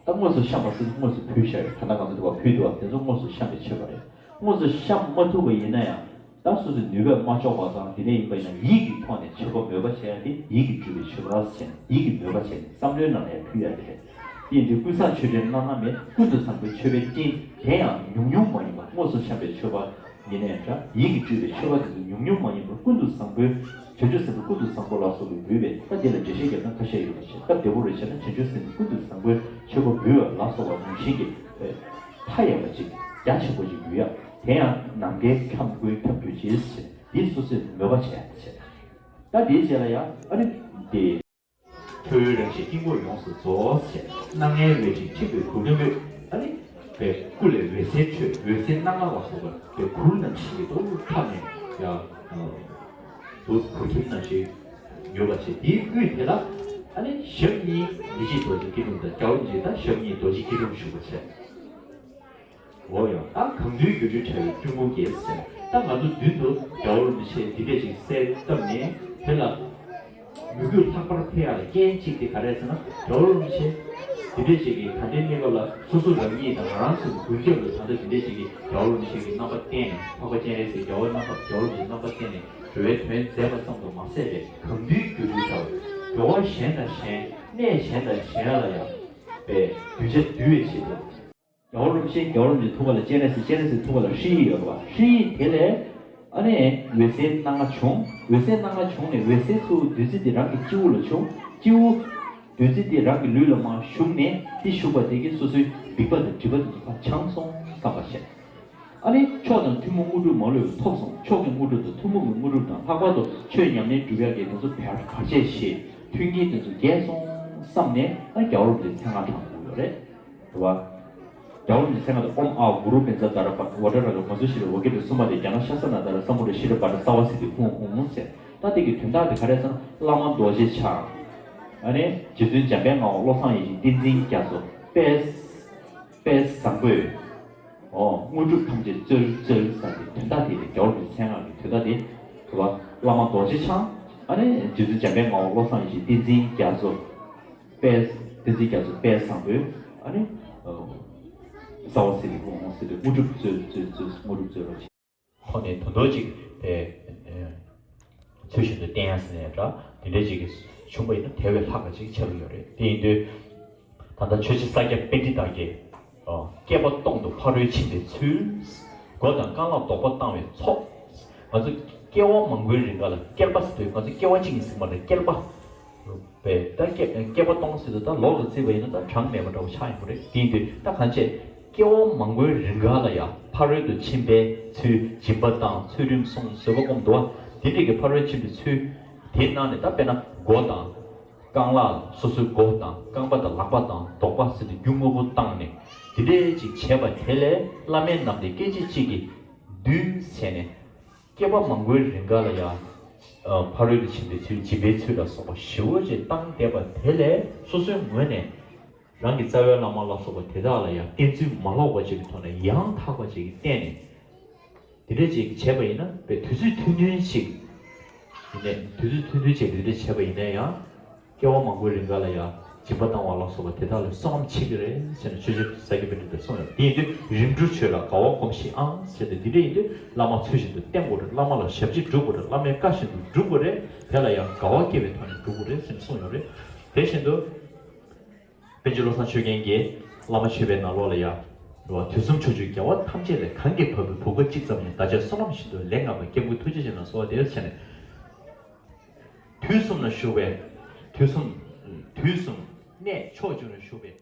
ད་དངོས་སུ་བཤམས་པ་ཟེར་དུས་དངོས་སུ་ཕུལ་བཞག་ཡོད། ད་ལྟ་ང་ཚོ་འདི་བ་ཕུལ་འདུག་བ། དེ་ཚོ་དངོས་སུ་བཤམས་པའི་མཆོད་པ་རེད། དངོས་སུ་བཤམས་མ་ཐུབ་པ་ཡིན་ན་ཡང་། ད་སོ་སོའི་ནུས་པས་མ་ལྕོགས་པ་དང་དེ་འདྲ་ཡིན་པ་ཡིན་ན། ཡིད་ཀྱི་ཐོག་ནས་མཆོད་པ་མོས་པ་བྱས་ཏེ། ཡིད་ཀྱིས་སྤྲུལ་པའི་མཆོད་པ་བྱས་ནས། ཡིད་ཀྱིས་མོས་པ་བྱས་ནས་བསམ་བློའི་ནང་ནས་ཕུལ་ཡ་དེ་རེད། དེ་ཡིན་དུས་ཀུན་བཟང་མཆོད་སྤྲིན་བླ་ན་མེད། ཀུན་ཏུ་བཟང་པོའི་མཆོད་པའི་སྤྲིན་དེ་ཡང་ཉུང་ཉུང་མ་ཡིན་པར། དངོས་སུ་བཤམས་པའི་མཆོད་པ་ཡིན་ནའི་འདྲ། ཡིད་ཀྱིས་སྤྲུལ་པའི་མཆོད་པ་དེ་ཚོ་ཉུང་ཉུང་མ་ཡིན་པར། ཀུན་ཏུ་བཟང་པོའི་བྱང་ཆུབ་སེམས་དཔའ་ཀུན་ཏུ་བཟང་པོ་ལ་སོགས་པས་འབུལ་བས། ད་དེ་ལ་འགྲེལ་བཤད་རྒྱབ་ན་ཁ་ཤས་ཡོད་པ་བྱས། སྟབས་བདེ་པོ་རེ་བྱས་ན། བྱང་ཆུབ་སེམས་དཔའ་ཀུན་ཏུ་བཟང་པོའི་མཆོད་པ་འབུལ་བ་ལ་སོགས་པ་ནང་བཞིན་གྱི་མཐའ་ཡས་པ་ཅིག་རྒྱ་ཆེན་པོ་ཅིག་འབུལ་ཡ། དེ་ཡང་ནམ་མཁའི་ཁམས་ཀུན་ཁྱབ་གྱུར་ཅིག་ཟེར། འདི་སོ་སོས་མོས་པ་བྱས་ཡ་དེ་བྱས། ད་དེའི་རྗེས་ལ་ཡང་ཨ་ནི་དེ། ཁྱོད་རང་བཞིན་དཀྱིལ་འཁོར་ཡོངས་སུ་རྫོགས་ཟེར། སྣ་ལྔའི་འོད་ཅན་འཁྲིགས་པའི་གུར་ནི་སྨོད། ཨ་ནི་པའི་སྐུ་ལས་འོད་ཟེར་འཕྲོས། འོད་ཟེར་སྣ་ལྔ་ལ་སོགས་པ་པའི་གུར་ནང་བཞིན་གྱི་ཏོག་ཏོག་ཐག་ནས་ཡ། དུ་གུར་ཁྱིམ་ནང་བཞིན་ཡོད་པ་བྱས། དེའི་དབུས་དེ་ལ་ཨ་ནི་ཞབས་གཉིས་མི་འཇིགས་རྡོ་རྗེ་སྐྱིལ་ཀྲུང་དང་། རྒྱལ་བ་རིན་པོ་ཆེ་དང་ཞབས་གཉིས་རྡོ་རྗེ་སྐྱིལ་ཀྲུང་བཞུགས་པ་བྱས། འོ་ཡང་ད་གང་འདུལ་སྒྱུ་འཕྲུལ་དྲ་བའི་སྤྲུལ་སྐུ་གིས་ཟེར། ད་ང་ཚོ་མདུན་དུ་རྒྱལ་བ་རིན་པོ་ཆེ་འདི་འདྲས་ཅིག་གསལ་བཏབ་ནས། དེ་ལ་མོས་གུས་ལྷག་པར་འཕེལ་ཡག་ལ་རྐྱེན་གཅིག་དེ་ག་རེ་ཟེར་ན། རྒྱལ་བ་རིན་པོ་ཆེ་འདི་འདྲས་ཅིག་གིས་ད་ལྟའི་གནས་སྐབས་ལ་སོ་སོ་རང་ཉིད་དང་ང་རང་ཚོ་མགོན་སྐྱབས་ལ་ད་ལྟ་འདི་འདྲས་ཅིག་གིས་རྒྱལ་བ་རིན་པོ་ཆེ་གི་རྣམ་པ་བསྟན་ནས། འཕགས་པ་སྤྱན་རས་གཟིགས་རྒྱལ་བའི་རྣམ་པ། རྒྱལ་བ་རིན་པོ་ཆེའི་རྣམ་པ་བསྟན་ནས་འགྲོ་བའི་དོན་མཛད་པ་ཙམ་དུ་མ་ཟད་པའི་གང་འདུལ་སྒྱུ་འཕྲུལ་དྲ་བ། འགྲོ་བ་གཞན་དང་གཞན། གནས་གཞན་དང་གཞན་ལ་ཡང་པའི་གདུལ་བྱ་འདུལ་བའི་ཆེད་དུ། རྒྱལ་བ་རིན་པོ་ཆེ། རྒྱལ་བ་རིན་པོ་ཆེའི་ཐུགས་ཀ་ལ་སྤྱན་རས་གཟིགས། སྤྱན་རས་གཟིགས་ཐུགས་ཀ་ལ་ཧྲཱི་ཡིག་ཡོད་རེད་བ། ཧྲཱི་ཡིག་དེ་ལས་ཨ་ནི་འོད་ཟེར་སྣ་ལྔ་བྱུང་། འོད་ཟེར་སྣ་ལྔ་བྱུང་ནས། འོད་ཟེར་ཚུར་བདུད་རྩི་དེ་རང་གི་སྤྱི་བོ་ལ་བྱུང་། སྤྱི་བོ་བདུད་རྩི་དེ་རང་གི་ལུས་ལ་མར་ཞུགས་ནས། དེ་ཞུགས་པ་དེ་གིས་སོ་སོའི་སྡིག་པ་དང་སྒྲིབ་པ་དེ་ཚོ་ཕར་བྱང་སོང་བསམ་པ་བྱས། ཨ་ནི་མཆོག་དང་ཐུན་མོང་དངོས་གྲུབ་མ་ལུས་པ་ཐོབ་སོང་། མཆོག་གི་དངོས་གྲུབ་དང་ཐུན་མོང་གི་དངོས་གྲུབ་དང་། ལྷག་པར་དུ་ཆོས་ཉམས་ལེན་སྒྲུབ་ཡག་གི་དེ་ཚོ་བར་བར་ཆད་ཞི། མཐུན་རྐྱེན་དེ་ཚོ་རྒྱས་སོང་བསམ་ནས། ཨ་ནི་རྒྱལ་བ་རིན་པོ་ཆེ་མཚན་སྔགས་བགྲང་དགོས་ཡོད་རེད། རེད་བ། རྒྱལ་བ་རིན་པོ་ཆེ་མཚན་སྔགས་དེ། ཨོཾ་ཨཱཿུ་རུ་བཛྲ་དྷ་ར་པྲ་ཝཱ་ཌཱ་ར་ག་མ་ཛུ་ཤྲཱི་ཝཱ་ཀཻ་ཏྲི་སུ་མ་ཏེ་ཛྙཱ་ན་ཤཱ་ས་ན་དྷ་ར་ས་མུ་ཌ་ཤྲཱི་བྷ་དྲ་ས་བ་སིདྡྷི་ཧཱུྃ་ཧཱུྃ་ཟེར། ད་དེ་གི་དོན་དག་དེ་ག་རེ་ཟེར་ན། བླ་མ་རྡོ་རྗེ་འཆང་། ཨ་ནི་རྗེ་བཙུན་འཇམ་དཔལ་ངག་དབང་བློ་བཟང་ཡེ་ཤེས་བསྟན་འཛིན་རྒྱ་མཚོ་དཔལ་དཔལ་བཟང་པོས། ཨོ་དངོས་གྲུབ་ཐམས་ཅད་སྩོལ་སྩོལ་ཟེར་ཏེ་དོན་དག་དེ་རེད། རྒྱལ་བ་རིན་པོ་ཆེ་མཚན་སྔགས་ཀྱི་དོན་དག་དེ་རེད་བ། བླ་མ་རྡོ་རྗེ་འཆང་། ཨ་ནི་རྗེ་བཙུན་འཇམ་དཔལ་ངག་དབང་བློ་བཟང་ཡེ་ཤེས་བསྟན་འཛིན་རྒྱ་མཚོ་དཔལ་བསྟན་འཛིན་རྒྱ་མཚོ་དཔལ་བཟང་པོས་ཨ་ནི་ཨོ་རྩ་བ་སྲིད་པའི་དབང་སྲིད་པའི་དངོས་གྲུབ་སྩོལ་སྩོལ་སྩོལ་དངོས་གྲུབ་སྩོལ་རོགས་བྱེད། ཁོ་ནས་དོན་དོན་ཅིག་དེ་ཚུལ་བཞིན་དུ་བསྟན་ཡ་ཟེར་ནས་འདྲ་དེ་འདྲའི་ཅིག་བྱུང་བ་ཡིན་ན་དེ་བས་ལྷག་པ་ཅིག་ཆགས་ཀྱི་ཡོད་རེད། དེ་ཡིན་དུས་ད་ལྟ་ཆོས་རྗེ་ས་སྐྱ་པཎྜི་ཏ་གིས་བསྐལ་པ་སྟོང་དུ་ཕ་རོལ་ཕྱིན་པའི་ཚུལ། སྒོ་དང་རྐང་ལག་དོག་པ་བཏང་བའི་ཚོགས། ང་ཚོ་བསྐལ་པ་མང་པོའི་རིང་ག་ལ་བསྐལ་པ་ཟེར་དུས་ང་ཚོ་བསྐལ་པ་གཅིག་ཡིན་ཟེར་མ་རེད། བསྐལ་པ། པས་ད་བསྐལ་བསྐལ་པ་སྟོང་ཟེར་དུས་ད་ལོག་ལ་བརྩིས་པ་ཡིན་ན་ད་གྲངས་མེད་པ་འདྲ་བོ་ཆགས་ཡོང་གི་རེད། དེ་ཡིན་དུས་ད་གང་བྱས་བསྐལ་པ་མང་པོའི་རིང་ག་ལ་ཡང་ཕ་རོལ་ཏུ་ཕྱིན་པའི་ཚུལ་སྦྱིན་པ་བཏང་ཚུལ་ཁྲིམས་སྲུང་བཟོད་པ་སྒོམ་འདུག་བ། དེ་འདྲས་ཀྱི་ཕ་རོལ་ཕྱིན་པའི་ཚུལ་དེའི་ནང་ནས་ད་དཔེར་ན་མགོ་དང་རྐང་ལག་སོ་སོའི་མགོ་དང་རྐང་པ་དང་ལག་པ་དང་དོག་པ་ཟེར་ཏེ་རྒྱུ་དངོས་པོ་བཏང་ནས་དེ་འདྲས་ཅིག་བྱས་པ་དེ་ལས་བླ་མའི་ནང་དེ་སྐད་ཅིག་གཅིག་གིས་མདུན་བྱས་ནས། བསྐལ་པ་མང་པོའི་རིང་ག་ལ་ཡང་། ཕ་རོལ་ཏུ་ཕྱིན་པའི་ཚུལ་སྦྱིན་པའི་ཚུལ་ལ་སོགས་པ་ཞེ་པོ་ཅིག་བཏང་བསྡད་པ་དེ་ལས་སོ་སོའི་ངོས་ནས་རང་གི་རྩ་བའི་བླ་མ་ལ་སོགས་པ་དེ་དག་ལ་ཡང་བསྟེན་ཚུལ་མ་ལོག་པ་ཅིག་གི་ཐོག་ནས་ཡང་དག་པ་ཅིག་གིས་བསྟེན་ནས། དེ་འདྲ་ཅིག་བྱས་པ་ཡིན་ན་དཔེ་དུས་ཚོད་ཐུང་ཐུང་ཅིག་ཡིན་ནས་དུས་ཚོད་ཐུང་ཐུང་ཅིག་དེ་འདྲ་བྱས་པ་ཡིན་ན་ཡང་། བསྐལ་པ་མང་པོའི་རིང་ག་ལ་ཡང་སྦྱིན་པ་བཏང་བ་ལ་སོགས་པ་དེ་དག་ལ་བསོད་ནམས་ཆེ་གི་རེད་ཟེར་ནས་ཆོས་རྗེ་ས་སྐྱ་པཎྜི་ཏས་གསུངས་ཡོད། དེ་ཡིན་དུས་རིམ་གྲོ་ཆོས་ལ་དགའ་བ་སྒོམས་ཤིག་ཨང་ཟེར་ཏེ་འདི་འདྲ་ཡིན་དུས་བླ་མ་ཚུལ་བཞིན་དུ་བསྟེན་དགོས་རེད། བླ་མ་ལ་ཞབས་ཕྱི་སྒྲུབ་དགོས་རེད། བླ་མའི་བཀའ་བཞིན་དུ་སྒྲུབ་དགོས་རེད། དེ་ལ་ཡང་དགའ་བ་སྐྱེ་བའི་ཐོག་ནས་སྒྲུབ་དགོས་རེད་ཟེར་ནས་གསུངས་ཡོད་རེད། དེ་བཞིན་དུ། པཎ་ཆེན་བློ་བཟང་ཆོས་རྒྱན་གྱིས་བླ་མ་མཆོད་པའི་ནང་ལོགས་ལ་ཡང་། དུས་གསུམ་ཕྱོགས་བཅུའི་རྒྱལ་བ་ཐམས་ཅད་ལས། གང་གིས་བབས་པའི་བུ་ག་གཅིག་ཙམ་ཡང་། བདག་ཅག་བསོད་ནམས་ཤིན་ཏུ་ལེགས་བསྔགས་པའི། སྐྱབས་མགོན་ཐུགས་རྗེ་ཅན་ལ་གསོལ་བ་འདེབས་ཟེར་ནས། དུས་གསུམ་ན་བཞུགས་པའི། དུས་གསུམ། དུས་གསུམ་གནས་ཕྱོགས་བཅུ་ན་བཞུགས་པའི།